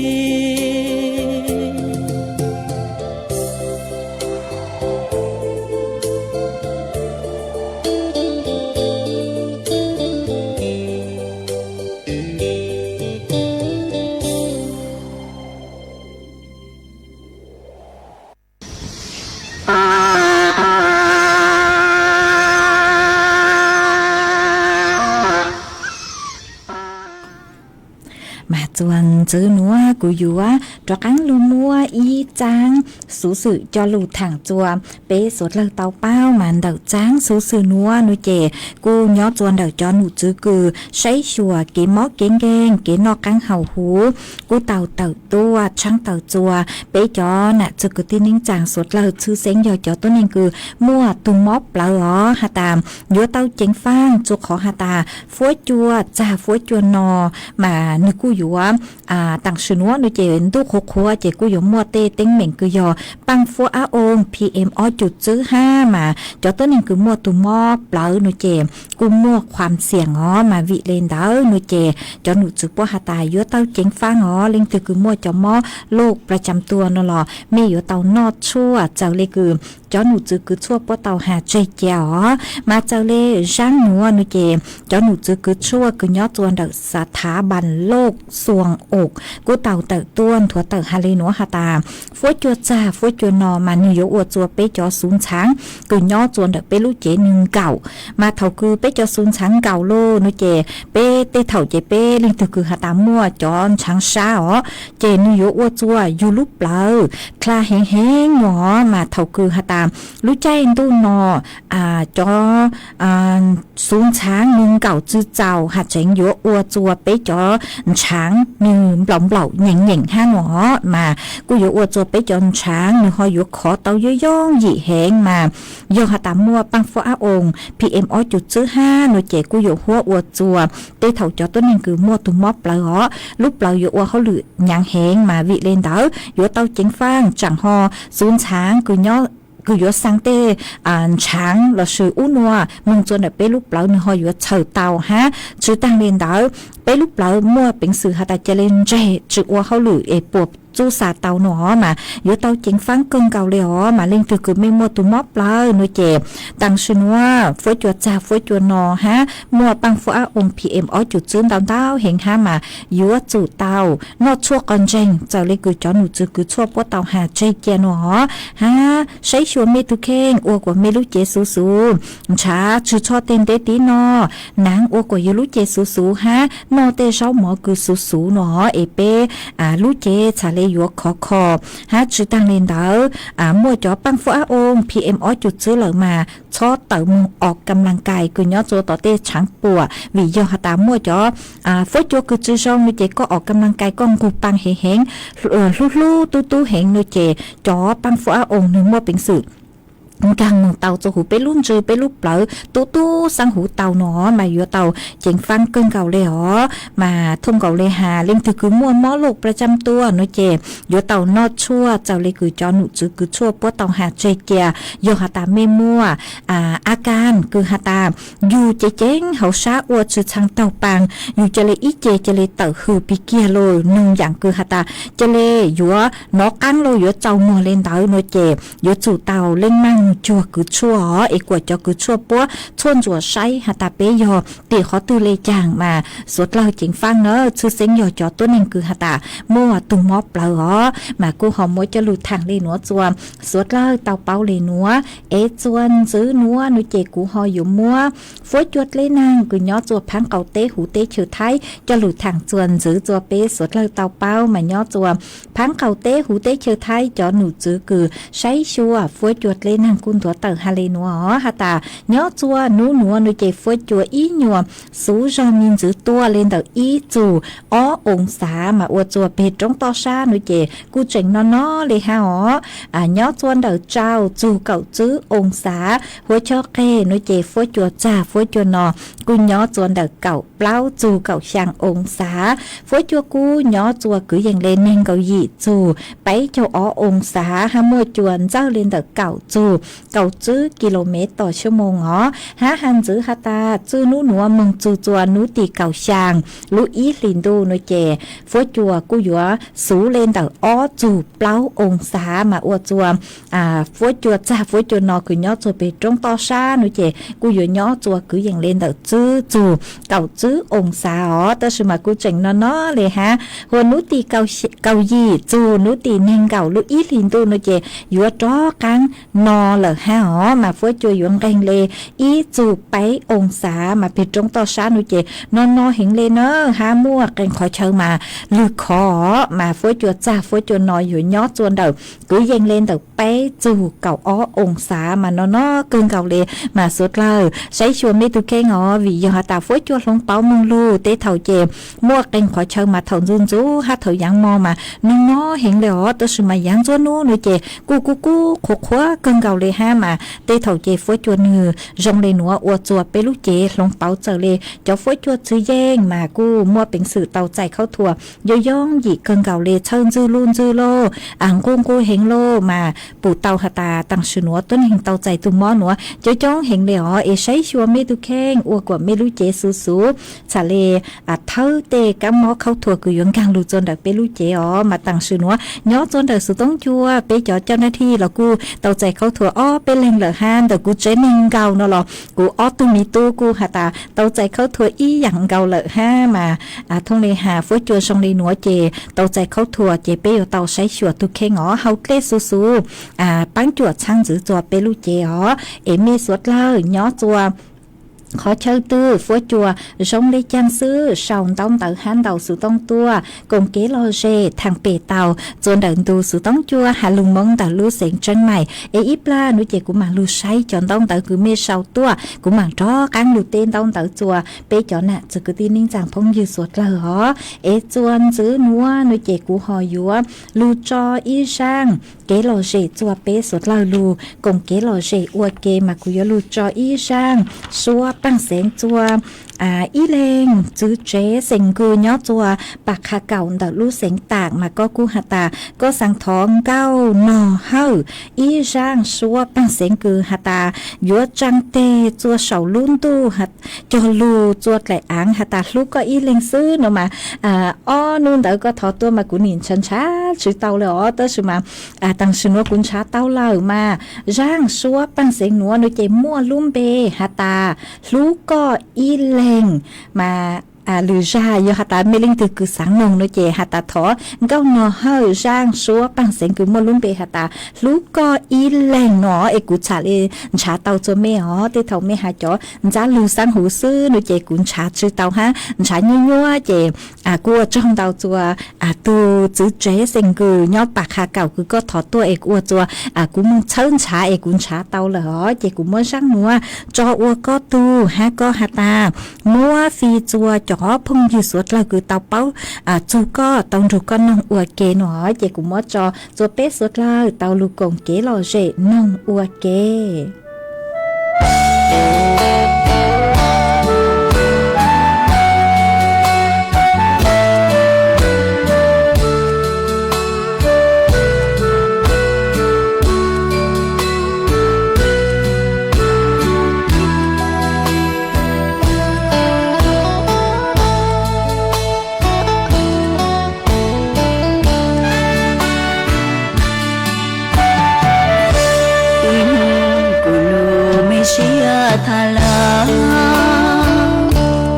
Mas txuas ntxiv nuav kuv yuav rov qaab lug muab ib txaab xuv xwm coj lug thaam txuas peb suav dlawg tau paub. Mas ntawm txaab xuv xwm nuav nuav ces kuj nyob txuas ntawm cov num txwv kws saib xyuas kev mob kev nkeeg, kev noj qaab haus huv, kuj tau tawm tuaj tshaab tawm txuas peb cov nam txwv kwv tij neej tsaa suav dlawg, txhwj xeeb yog cov tuab neeg kws muaj tug mob plawv os has tas yuav tau ceev faaj, txug qhov has tas fuab cua txag fuab cua no, mas nwg kuj yuav taam sim nuav nuav ces ntuj qhuav qhuav ces kuj yuav muaj tej teeb meem kws yog paaj fuab ab oo P M ob cum txwb hab, mas cov tuab neeg kws muaj tug mob plawv nuav ces kuj muaj khuam xiam os. Mas vim le ntawd nuav ces cov num txwv puab has tas yuav tau ceev faaj os, leej twg kws muaj cov mob loj pla cam tua no los mej yuav tau noj tshuaj txawm le kws cov num txwv kws tshuaj puab tau has tseg cia os. Mas txawm le zaab nuav nuav ces cov num txwv kws tshuaj kws nyob txuas ntawm xav thav npas loj xuas os kuj tau tawm tuaj nthuav tawm has le nuav has tas fuab cua txag fuab cua no mas nwg yuav ua txuas peb cov xuv ntxhaav kws nyob txuas ntawm peb lub cev nwg nkaum. Mas thaum kws peb cov xuv ntxhaav nkaum lawm nuav ces peb tej thaum ces peb leej twg kws has tas muaj cov ntshaav sab os ces nwg yuav ua txuas yug lub plawv dlha heev heev nuav os. Mas thaum kws has tas lub caij ntuj no cov xuv ntxhaav nwg nkaum txwv txaus has tseev yuav ua txuas peb cov ntshaav nwg nplaum nplaum nyeem nyeem hab nuav os, mas kuj yuav ua txuas peb cov ntshaav nwg ho yuav khov tau yooj yooj yim heev. Mas yog has tas muaj paaj fuab ab oo P M ob cum txwb hab nuav ces kuj yuav huab ua txuas tej thaum cov tuab neeg kws muaj tug mob plawv os, lub plawv yuav ua hauj lwm nyaav heev. Mas vim le ntawd yuav tau ceev faaj tsaam ho xuv ntxhaav kws yuav xaa tej ntshaav lossis ub nua moog txuas ntawm peb lub plawv nwg ho yuav txhawm tau hab. Tsi taag le ntawd peb lub plawv muaj peev xwm has tas ca le ntseg tsi ua hauj lwm es puas txub xa tau nuav os, mas yuav tau ceev faaj kawg nkaus le os. Mas leej twg kws mej muaj tug mob plawv nuav ces taam sim nuav fuab cua txag fuab cua no hab muaj paaj fuab ab oo P M ob cum txwb ntau ntau heev hab mas yuav tsum tau noj tshuaj qos ntseeg txawm le kws cov num txwv kws tshuaj puab tau has tseg cia nuav os hab. Saib xyuas mej tug kheej, ua kuas mej lub cev xuv xuv, ntshav tsi tsho tej ntej tib no, naav ua kuas yug lub cev xuv xuv hab noj tej zaub mov kws xuv xuv nuav os es peb lub cev txhad le yuav khov kho hab. Tsi taag le ntawd muaj cov paaj fuab ab oo P M ob cum txwb lawm mas txhob tawm moog os kam laas kais kws nyob txuas tom tej tshaav puam, vim yog has tas muaj cov fuab cua kws tsi zoo nuav ces koj os kam laas kais koj nqug paa heev heev, hlub hlub tub tub heev nuav ces cov paaj fuab ab oo nwg muaj peev xwm nkaag moog tau txuas huv peb lub ntsws peb lub plawv tub tub xaab huv tau nuav os, mas yuav tau ceev faaj kawg nkaus le os. Mas thooj nkaus le has leej twg kws muaj mob loj pla cam tua nuav ces yuav tau noj tshuaj txawm le kws cov num txwv kws tshuaj puab tau has tseg cia. Yog has tas mej muaj a kaas kws has tas yug ceev ceev hauv sab ua tsi txhaa taug paa, yug ca le ib ce ca le tawm hws pig kiag lug, noog yaam kws has tas ca le yuav nov qaab lug yuav txaus muag le ntawd nuav ces yuav tsum tau leej maaj mus cuag kws tshuaj os, es kuam cov kws tshuaj puab tshuaj ntsuam saib has tas peb yog tim qhov twg le caag mas suav dlawg ceev faaj na, tshwj xeeb yog cov tuab neeg kws has tas muaj tug mob plawv os, mas kuj ho muab coj lug thaam le nuav rua suav dlawg tau paub le nuav. Es txuas ntxiv nuav nuav ces kuv ho yuav muab fuab cua dleb naag kws nyob rua phaab qaum teb huv teb chaws Thaib coj lug thaam txuas ntxiv rua peb suav dlawg tau paub, mas nyob rua phaab qaum teb huv teb chaws Thaib cov num tswv kws saib xyuas fuab cua dleb naag kuj nthuav tawm has le nuav os, has tas nyob rua nub nuav nuav ces fuab cua ib nyuas xuv zog me ntxiv tuaj le ntawm ib txug ob oo xav mas ua rua peg roob toj sab nuav ces kuj tseem no no le hab os. Nyob rua ntawm rau txug kaum tswb oo xav, huv chob qeg nuav ces fuab cua txag fuab cua no kuj nyob rua ntawm kaum plaub txug kaum xyaa oo xav. Fuab cua kub nyob rua kwv yees le neeg nkaum yim txug peb caug ob oo xav hab muaj cua ntxawj le ntawm kaum txug kaum tswb ki lo mev tom xuab moos os. Hab has ntxiv has tas txij nub nuav moog txug rua nub tim kaum xyaa lub ib hlis ntuj nuav ces fuab cua kuj yuav xuv le ntawm ob txug plaub oo xav mas ua rua fuab cua txag fuab cua no kws nyob rua peg roob toj sab nuav ces kuj yuav nyob rua kwv yees le ntawm tsib txug kaum tswb oo xav os. Tab sis mas kuj tseem no no le hab, huv nub tim kaum yim txug nub tim neeg nkaum lub ib hlis ntuj nuav ces yuav rov qaab no lawm hab os, mas fuab cua yuav nqeeg le ib txug peb oo xav mas peg roob toj sab nuav ces no no heev le na, hab muaj qee qhov chaw mas lwg khov os, mas fuab cua txag fuab cua no yuav nyob rua ntawm kwv yees le ntawm peb txug kaum ob oo xav mas no no kawg nkaus le. Mas suav dlawg saib xyuas mej tug kheej os, vim yog has tas fuab cua hloov pauv moog lug tej thaum ces muaj qee qhov chaw mas thaum ntxug ntxug hab thaum yaav mo mas no no heev le os, tab sis mas yaav nruab nub nuav ces kuj kub kub qhuav qhuav kawg nkaus le hab mas tej thaum ces fuab cua nwg zoo le nuav ua rua peb lub cev hloov pauv txawm le cov fuab cua txwv yeej mas kuj muaj peev xwm tau txais khaub thuas yoo yoo yim kawg nkaus le, txhawj ntxwg luj ntxwg lauj, nquj nquj heev lauj, mas pum tau has tas taam sim nuav tuab neeg tau txais tug mob nuav coob coob heev le os. Es saib xyuas mej tug kheej ua kuas mej lub cev xuv xuv, txham le thawb tej kaab mob khaub thuas kws yuav nkaag lug rua ntawm peb lub cev os. Mas taam sim nuav nyob rua ntawm xuv toob cua peb cov caj nab thij los kuj tau txais khaub thuas ob peb leeg lawm hab, ntawm kuv tsev neeg nkaus no los kuv ob tug me tub kuj has tas tau txais khaub thuas ib yaam nkaus lawm hab. Mas thooj le has fuab cua zoo le nuav ces tau txais khaub thuas ces peb yuav tau saib xyuas tug kheej os, hau dlej xuv xuv, paab cuam txhaab ntxwv rua peb lub cev os. Es mej suav dlawg nyob rua qhov chaw twg fuab cua zoo le caag xwb sau ntaub ntawv hab ntaus xuv tooj tuaj koom kev lom zem thaam pem tau rua ntawm ntu xuv toob cua has lug Moob ntawm lub xeev Tseeb Maim. Es ib plag nuav ces kuv maam lug saib cov ntaub ntawv kws mej sau tuaj, kuv maam rov qaab lug teb ntaub ntawv rua peb cov nam txwv kwv tij neej tsaa phooj ywg suav dlawg os. Es txuas ntxiv nuav nuav ces kuv ho yuav lug tso ib zaaj kev lom zem rua peb suav dlawg lug koom kev lom zem ua ke, mas kuv yuav lug tso ib zaaj suab paaj xeev rua ib leeg txwv tsev xeem nkws nyob rua Pas Qha Kaum ntawm lub xeev Taam, mas koj kuj has tas koj xaav thov nkauj nog hawj ib zaaj suab paaj xeev nkws has tas yuav tsaa teg rua saum lub ntuj cog lug rua dlaim aav has tas hlub koj ib leeg xwb no mas, ob nub ntawd koj thov tuaj mas kuv nim ntshaw ntshaw tsi tau le os, tab sis mas taam sim nuav kuv ntshaw tau lawm mas. Zaaj suab paaj xeev nuav nuav ces muaj lub npe has tas hlub koj ib leeg, mas lwm zag yog has tas mej leej twg kws xaav noog nuav ces has tas thov nkauj nog hawj zaaj suab paaj xeev kws muaj lub npe has tas hlub koj ib leeg no, es kuv txham le ntshaw tau rua mej os. Tej thaum mej has cov ntsab lug xaab huv xwb nuav ces kuv ntshaw tsi tau hab ntshaw nyuaj nyuaj ces kuj ua tsaug ntau rua tug txwv tsev xeem nkws nyob Pas Qha Kaum kws koj thov tuaj es kuv ua rua kuv moog txhawb ntshaw es kuv ntshaw tau lawm os. Ces kuv muab zaaj nuav tso ua koj tug hab koj has tas muab fij rua cov phooj ywg suav dlawg kws tau paub txug koj tau nrug koj noog ua ke no, ces kuv muab tso rua peb suav dlawg tau lug koom kev lom zem noog ua ke. Tham lawm,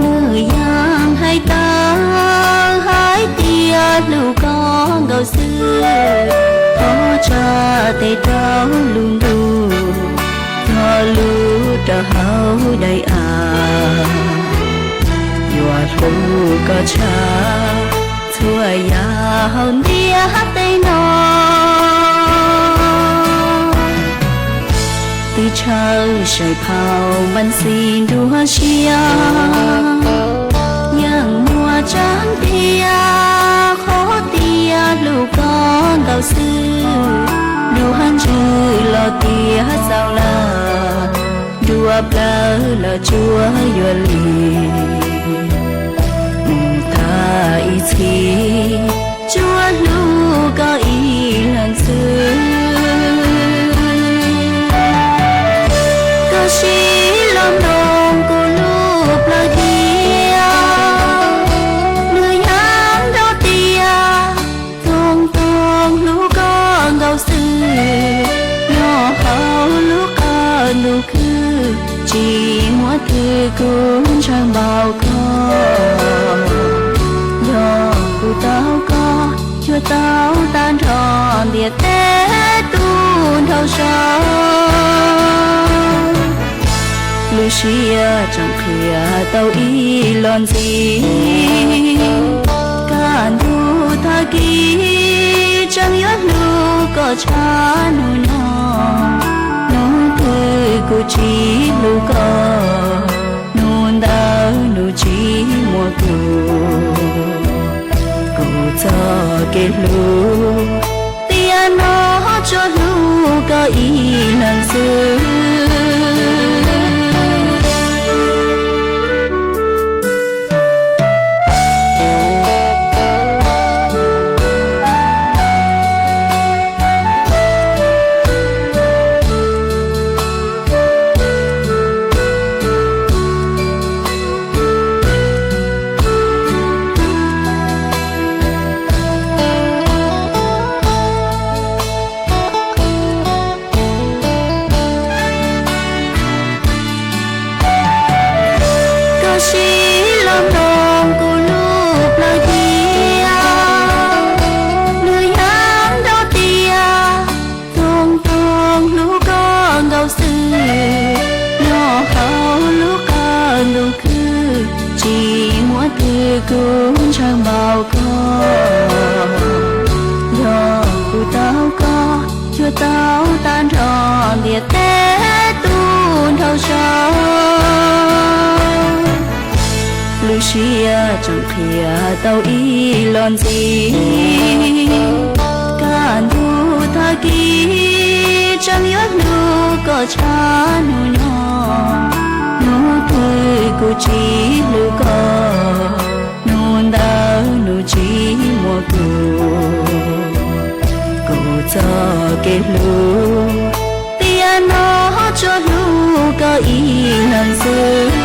nws yeej hais tawm hais tias hlub koj nkaus xwb, thov tsa tes rau lub ntuj, txog lub rau hauv daim av, yuav hlub koj tshaj txhua yam hauv ntiaj teb no. Twb tshawb saim phau npan xis nruab siab, yeej muaj tseeb tiag qhov tias hlub koj nkaus xwb. Nruab ntsws los tiav txaus lawm, nruab plawv los tsuas yuav lig, mus tag ib txhis tsuas hlub koj ib leeg xwb. Koj sim los mloog kuv lub plawv diav, nws yeej nrov tias toog toog hlub koj nkaus xwb. Nyob hauv lub qab ntuj khwb, tsis muaj twg kuv ntshaw npaum koj. Yog kuv tau koj, yuav tau tag nrho ntiaj teb tu nrhau saud. Lub siab tseem qhia tau ib los ntxiv, kaj ntug tag kis tseem yuav hlub koj tshaj hnub no. Hnub twg kuv tsis hlub koj, hnub ntawd nws tsis muaj kuv. Kuv txoj kev hlub tiam no tsuas hlub koj ib leeg xwb. Koj sim los mloog kuv lub plawv diav, nws yeej nrov tias toog toog hlub koj nkaus xwb. Nyob hauv lub qab ntuj khwb, tsis muaj twg kuv ntshaw npaum koj. Yog kuv tau koj, yuav tau tag nrho ntiaj teb tu nrhau saud. Lub siab tseem qhia tau ib los ntxiv, kaj ntug tag kis tseem yuav hlub koj tshaj hnub no. Hnub twg kuv tsis hlub koj, hnub ntawd nws tsis muaj kuv. Kuv txoj kev hlub tiam no tsuas hlub koj ib leeg xwb.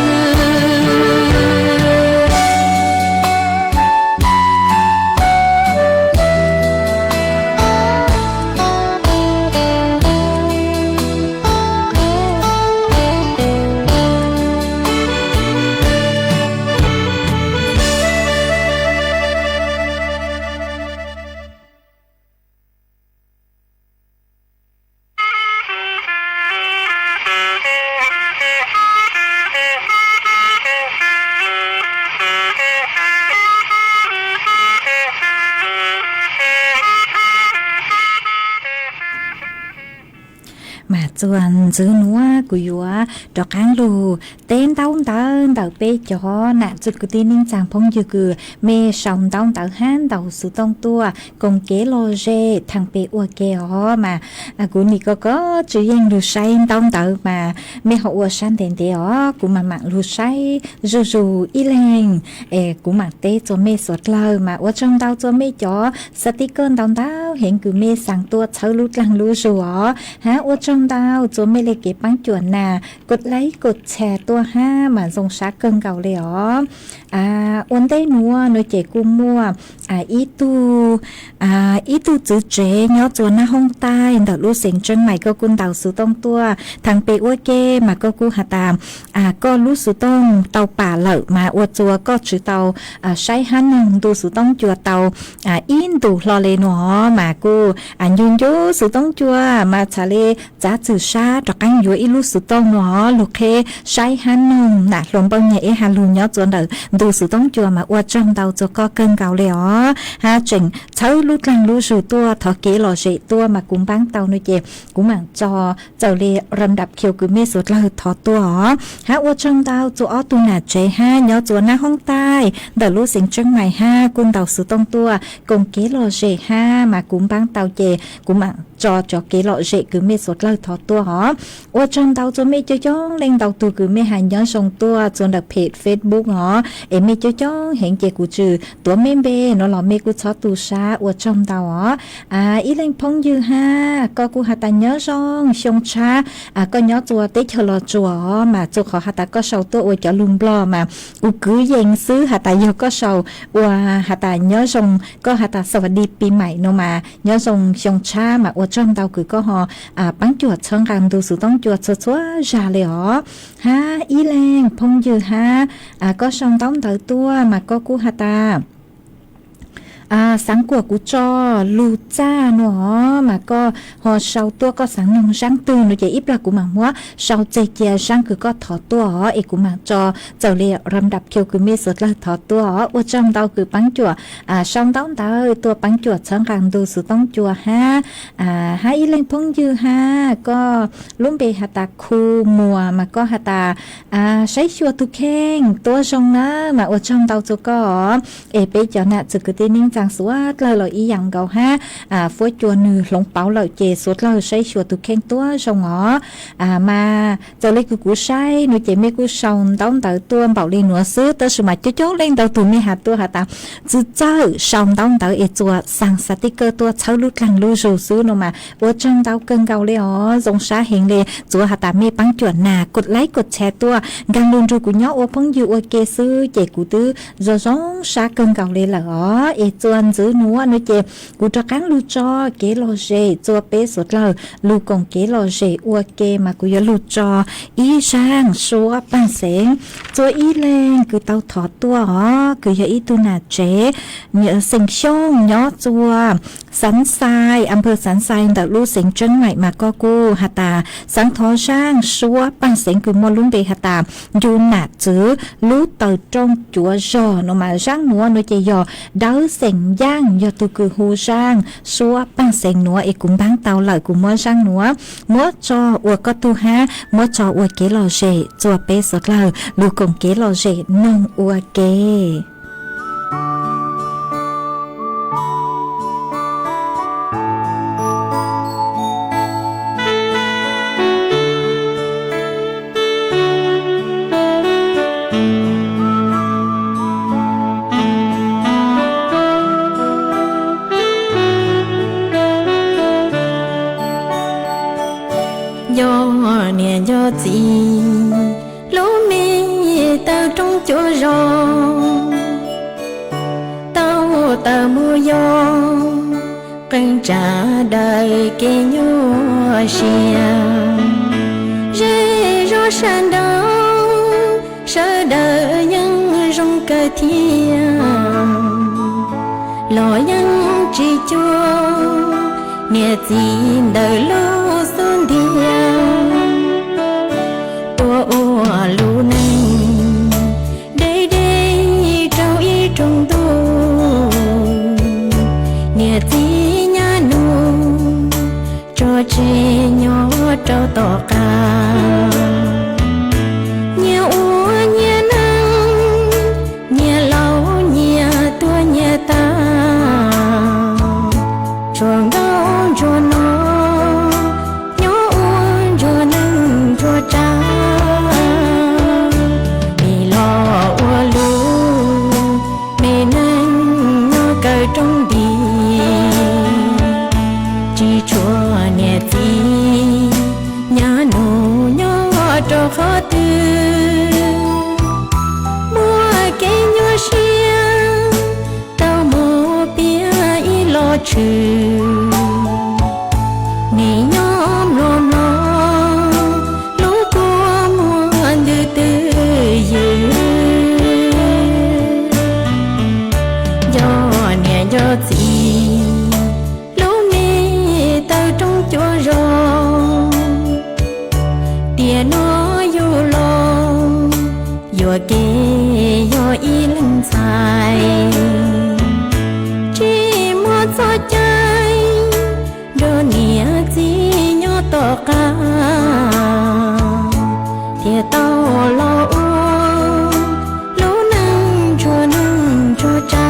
Mas txuas ntxiv nuav kuv yuav rov qaab lug teb ntaub ntawv ntawm peb cov nam txiv kwv tij neej tsaa phooj ywg kws mej sau ntaub ntawv hab ntaus xuv tooj tuaj koom kev lom zem thaam peb ua ke os. Mas kuv nim ko ko tsi yeej lug saib ntaub ntawv mas mej ho ua sab ntev ntev os, kuv mas maam lug saib zuj zus ib leeg. Es kuv maam teb txug mej suav dlawg mas ua tsaug ntau txug mej cov xav tib koj ntau ntau heev kws mej xaa tuaj txhawb lub dlaag lub zug os. Hab ua tsaug ntau. tau txua mej le kev paab cuam nas kod laib kod tshas tuaj hab mas zoo sab kawg nkaus le os. Ua ntej nuav nuav ces kuj muaj ib tug, ib tug txwv tsev nyob txua nab hoob taij ntawm lub xeev Tseeb Maim, koj kuj ntaus xuv tooj tuaj thaam pem ua ke mas koj kuj has tas koj lub xuv tooj tau pam lawm mas ua txua koj tswv tau saib hab noog ntu xuv tooj cua tau ib ntus hlo le nuav mas kuj ncu ncu xuv tooj cua mas txhad le txav txwm sab rov qaab yuav ib lub xuv tooj nuav lug qheb saib hab noog nam hluas npauj nyag ib has lug nyob txua ntawm ntu xuv tooj cua mas ua tsaug ntau txua koj kawg nkaus le os. Hab tseem txhawb lub dlaag lub zug tuaj thov kev lom zem tuaj mas kuv npaab tau nuav ces kuv maam tso txawm le ram dap khiu kws mej suav dlawg thov tuaj os. Hab ua tsaug ntau txua ob tug nam tsev hab nyob txua nab hoob taij ntawm lub xeev Tseeb Maim hab kuj ntaus xuv tooj tuaj koom kev lom zem hab mas kuv npaab tau ces kuv maam tso cov kev lom zem kws mej suav dlawg thov tuaj os. Ua tsaug ntau txua mej coob coob leej ntau tug kws mej has nyob zoo tuaj txua ntawm pem Facebook os, es mej coob coob heev ces kuv tsuas tuav mej npe nuav los mej kuj txhob tu sab, ua tsaug ntau os. Ib leeg phooj ywg hab koj kuj has tas nyob zoo xyoo tshab, koj nyob txua teb chaws Los Tsuas os mas txua qhov has tas koj sau tuaj ua cov lug Nplog mas kuv kwv yees xwb, has tas yog koj sau ua has tas nyob zoo, koj has tas สวัสดีปีใหม่ nuav mas nyob zoo xyoo tshab mas ua tsaug ntau kws koj ho paab cuam txhawb nqaa ntu xuv tooj cua txhua txhua zag le os. Hab ib leeg phooj ywg hab koj sau ntaub ntawv tuaj mas koj kuj has tas xaav kuas kuv tso lug txaj nuav os mas koj ho sau tuaj koj xaav noog zaab twg nuav ces ib plag kuv maam muab sau txeg cia zaab kws koj thov tuaj os es kuv maam tso txawm le ram dap khiu kws mej suav dlawg thov tuaj os. Ua tsaug ntau kws paab cuam sau ntaub ntawv tuaj paab cuam txhawb nqaa ntu xuv tooj cua hab. Hab ib leeg phooj ywg hab koj lub npe has tas Khu Muas mas koj has tas saib xyuas tug kheej tuab zoo na mas ua tsaug ntau txua koj os. Es peb cov nam txiv kwv tij neej tsaa suav dlawg los ib yaam nkaus hab, fuab cua nwg hloov pauv lawm ces suav dlawg saib xyuas tug kheej tuab zoo os. Mas txawm le kws kuv saib nuav ces mej kuj sau ntaub ntawv tuaj npaum le nuav xwb tab sis mas coob coob leej ntau tug mej has tuaj has tas tsi txawj sau ntaub ntawv es txua xaa xav tij kawj tuaj txhawb lub dlaag lub zug xwb nuav mas ua tsaug ntau kawg nkaus le os, zoo sab heev le. Txua has tas mej paab cuam nas kod laib kod tshas tuaj nkaag lug nrug kuv nyob ua phooj ywg ua ke xwb ces kuv twb zoo zoo sab kawg nkaus le lawm os. Es txua ntxiv nuav nuav ces kuv rov qaab lug tso kev lom zem txua peb suav dlawg lug koom kev lom zem ua ke mas kuv yuav lug tso ib zaaj suab paaj xeev txua ib leeg kws tau thov tuaj os, kws yog ib tug nam tsev xeem Xyooj nyob txua Xaav Xais, a pha Xaav Xais ntawm lub xeev Tseeb Maim mas koj kuj has tas xaav thov zaaj suab paaj xeev kws muaj lub npe has tas ncu nam txwv lub taw rooj cuav zog nuav mas zaaj nuav nuav ces yog Dawb Xeem Yaaj yog tug kws hu zaaj suab paaj xeev nuav es kuv npaab tau lawm kuv muab zaaj nuav muab tso ua koj tug hab muab tso ua kev lom zem txua peb suav dlawg lug koom kev lom zem noog ua ke. Nco niam nco txiv, lub me taw rooj cuav zog, tau taws mus yog qee tsav daws kev nyuaj siab. Zej zog sab nraud sawv daws yeej zoo kawg thiab, los yeej tsis cuag niam txiv ntawm lub xub ntiag. Tuaj ua lub neej deb deb rau ib rooj ntuj, niam txiv nyab nug tso tseg nyob rau tom qab. Nyias ua nyias neej, nyias laus nyias tuag nyias tag, tshuav nkauj ntsuag no nyob ua ntsuag neej ntsuag tsav. Vim los ua lub me neej nyob kawg rooj nti, tsis tshuav niam txiv nyab twg, nim nyob mluas mloog lub kua muag ntws twj ywm. Nco niam nco txiv lub me taw rooj cuav zog, tiam no yug los yuam kev yog ib leeg ntxhais, tsis muaj txoj cai nrog niam txiv nyob tom qab, thiaj tau los ua lub neej ntsuag neej ntsuag tsav.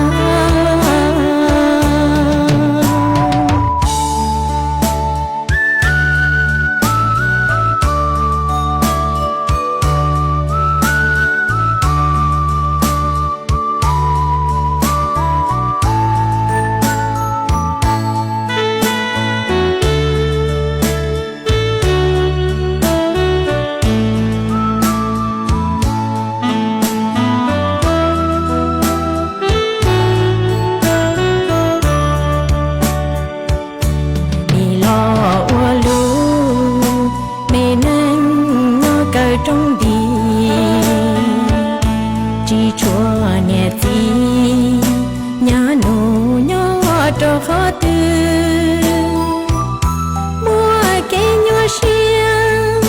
Nim los ua lub me neej nyob kaw rooj nti, tsis tshuav niam txiv nyab nus nyob rau qhov twg, muaj kev nyuaj siab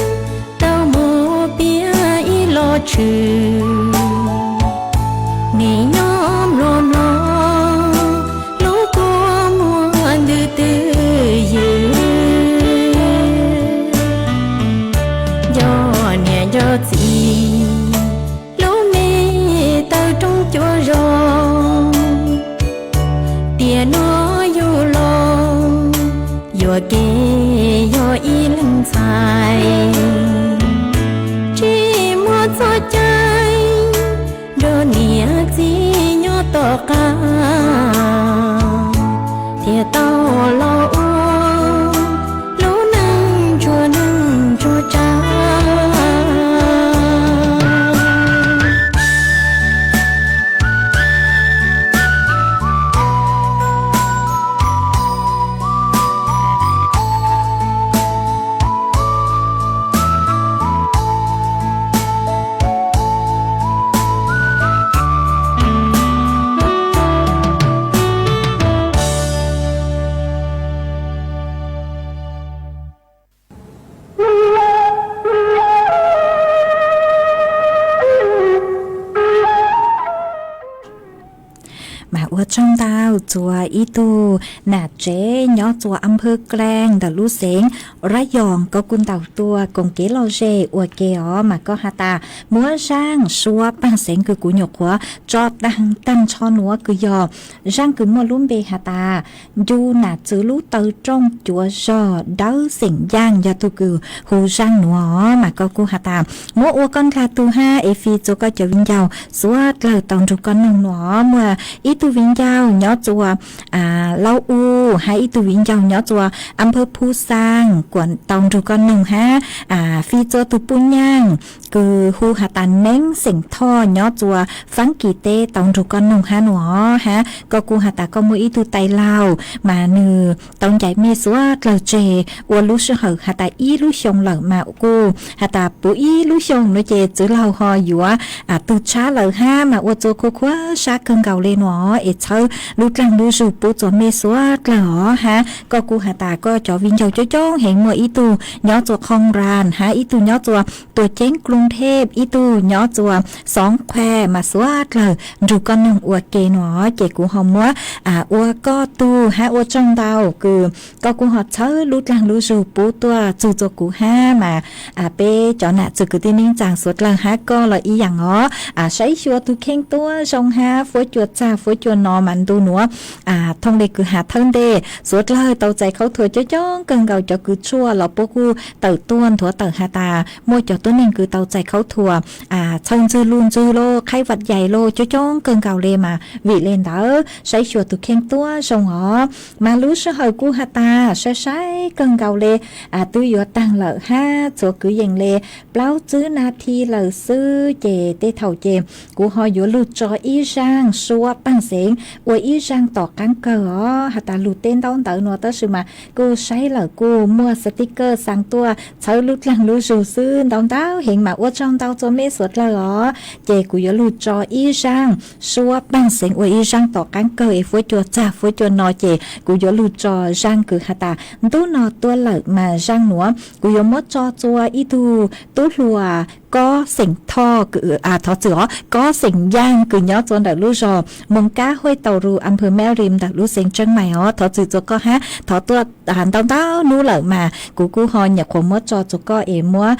tau mus piav ib los tshwm. Nim nyob mluas mloog lub kua muag ntws twj ywm, nco niam nco txiv lub me taw rooj cuav zog, tiam no yug los yuam kev yog ib leeg ntxhais, tsis muaj txoj cai nrog niam txiv nyob tom qab, thiaj tau los ua lub neej ntsuag neej ntsuag tsav. Mas ua tsaug ntau txhua ib tug nam tsev nyob txhua am phawj klaej ntawm lub xeev Rab Yoos, koj kuj ntaus tuaj koom kev lom zem ua ke os. Mas koj has tas muab zaaj suab paaj xeev kws kuv nyuam qhuav tso taag taag nrho nuav kws yog zaaj kws muaj lub npe has tas ncu nam txwv lub taw rooj cuav zog dawb xeem yaaj, yog tug kws hu zaaj nuav. Mas koj kuj has tas muab ua koj ndla tug hab es fij txua koj cov viv ncaus suav dlawg tau nrug koj noog nuav. Muaj ib tug viv ncaus nyob txhua Lauj Ub hab ib tug viv ncaus nyob txhua am phawj Phu Xaas kuas tau nrug koj noog hab fij txua tug puj nyaaj kws hu has tas Neeb xeem Thoj nyob txhua Faab Kis teb tau nrug koj noog hab nuav. Hab koj kuj has tas koj muaj ib tug tais laug mas nwg tau ncaim mej suav dlawg tseg ua lub sij hawm has tas ib lub xyoo lawm mas kuj has tas puv ib lub xyoo nuav ces txwv laug ho yuav tug tshab lawm hab mas ua txua khuv khuav sab kawg nkaus le nuav es txhawb lub dlaag lub zug pub txua mej suav dlawg os. Hab koj kuj has tas koj cov viv ncaus coob coob heev, muaj ib tug nyob txhua Khoos Ras hab ib tug nyob txhua Tuam Ceeb Kloos Thej, ib tug nyob txhua Xoov Qhuas mas suav dlawg nrug koj noog ua ke nuav ces kuv ho muab ua koj tug hab ua tsaug ntau kws koj kuj ho txhawb lub dlaag lub zug pub tuaj txug txua kuv hab mas peb cov nam txwv kwv tij neej tsaa suav dlawg hab koj los ib yaam os. Saib xyuas tug kheej tuab zoo hab fuab cua txag fuab cua no mas ntu nuav thooj le kws has thawj ntej suav dlawg tau txais khaub thuas coob coob kawg nkaus, cov kws tshuaj los puab kuj tawm tuaj nthuav tawm has tas muaj cov tuab neeg kws tau txais khaub thuas txhawj ntxwg lug ntxwg los qhaib vam yais los coob coob kawg nkaus le mas vim le ntawd saib xyuas tug kheej tuab zoo os. Mas lub sij hawm kuj has tas sai sai kawg nkaus le twb yuav taag lawm hab txhua kwv yees le plaub tsib nas this lawm xwb ces tej thaum ces kuv ho yuav lug tso ib zaaj suab paaj xeev ua ib zaaj tom qaab kawg os. Has tas lug teb ntaub ntawv nuav tab sis mas kuj saib lawm kuj muaj sticker xaa tuaj txhawb lub dlaag lub zug xwb. Ntau ntau heev mas ua tsaug ntau txhua mej suav dlawg os. Ces kuv yuav lug tso ib zaaj suab paag xeev ua ib zaaj tom qaab kawg es fuab cua txag fuab cua no ces kuv yuav lug tso zaaj kws has tas ntub no tuaj lawm mas zaaj nuav kuv yuav muab tso txhua ib tug tub hluas Kob xeem Thoj, thov txwm os, Kob xeem Yaaj kws nyob txhua ntawm lub zog Moos Kab Huaj Tau Ru, am pawg Meb Rim ntawm lub xeev Tseeb Mais os. Thov txwm txhua koj hab, thov tuaj ntau ntau nub lawm mas kuv kuj ho nyam qhuav muab tso txhua koj es muab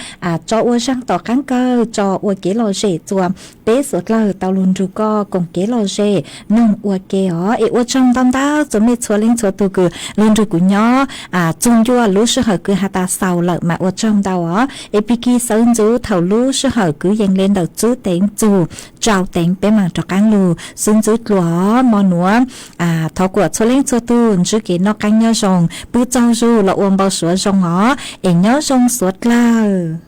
tso ua zaaj tom qaab kawg tso ua kev lom zem txhua peb suav dlawg tau lug nrug koj koom kev lom zem noog ua ke os. Es ua tsaug ntau ntau txhua mej txhua leej txhua tug kws lug nrug kuv nyob txug ncua lub sij hawm kws has tas xaus lawm mas ua tsaug ntau os. Es pig kig sawv ntxuv thaum lub sij hawm kwv yees le ntawm tsib teev txug rau teev peb maam rov qaab lug xub ntxwb dlua os. Mo nuav thov kuas txhua leej txhua tug ntsib kev noj qaab nyob zoo, pw tsaug zug los ua npau suav zoo os. Es nyob zoo suav dlawg.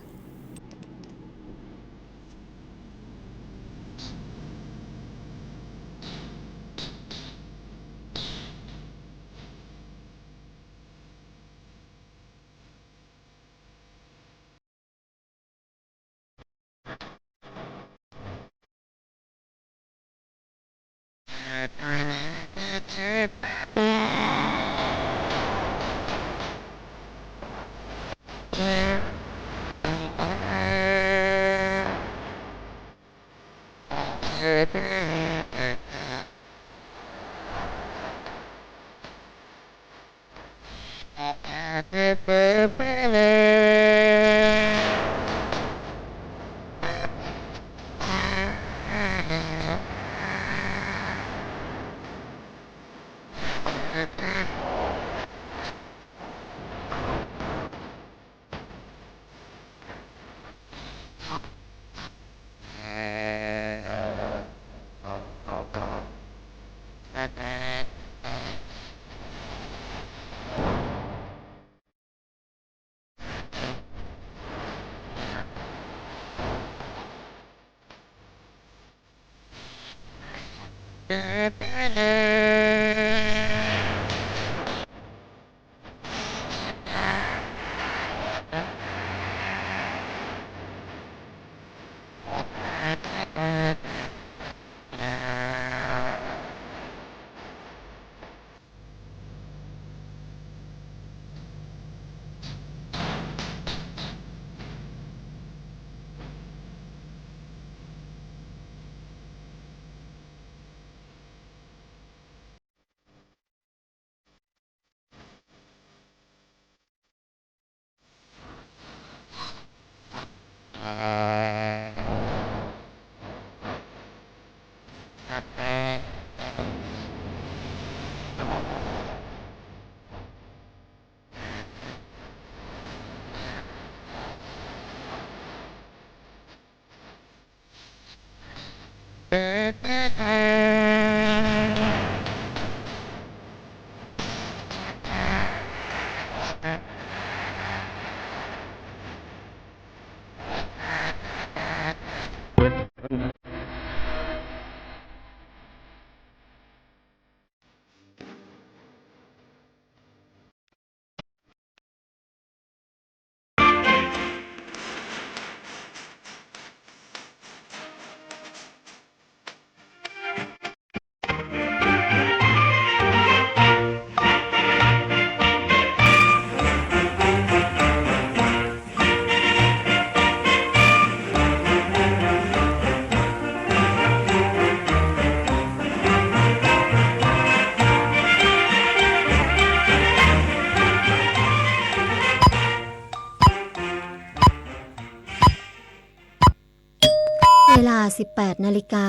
เวลา สิบแปด นาฬิกา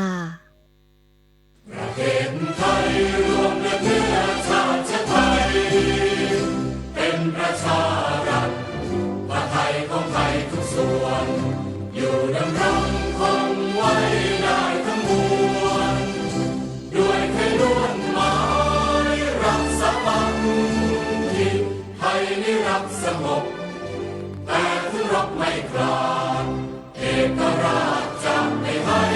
เป็นประชารัฐ ว่าไทยของไทยทุกส่วน อยู่ดำรงคงไว้ได้ทั้งมวล ด้วยไทยล้วนหมาย รักสามัคคี ไทยนี้รักสงบ แต่ถึงรบไม่กล้า เอกราชจะไม่ให้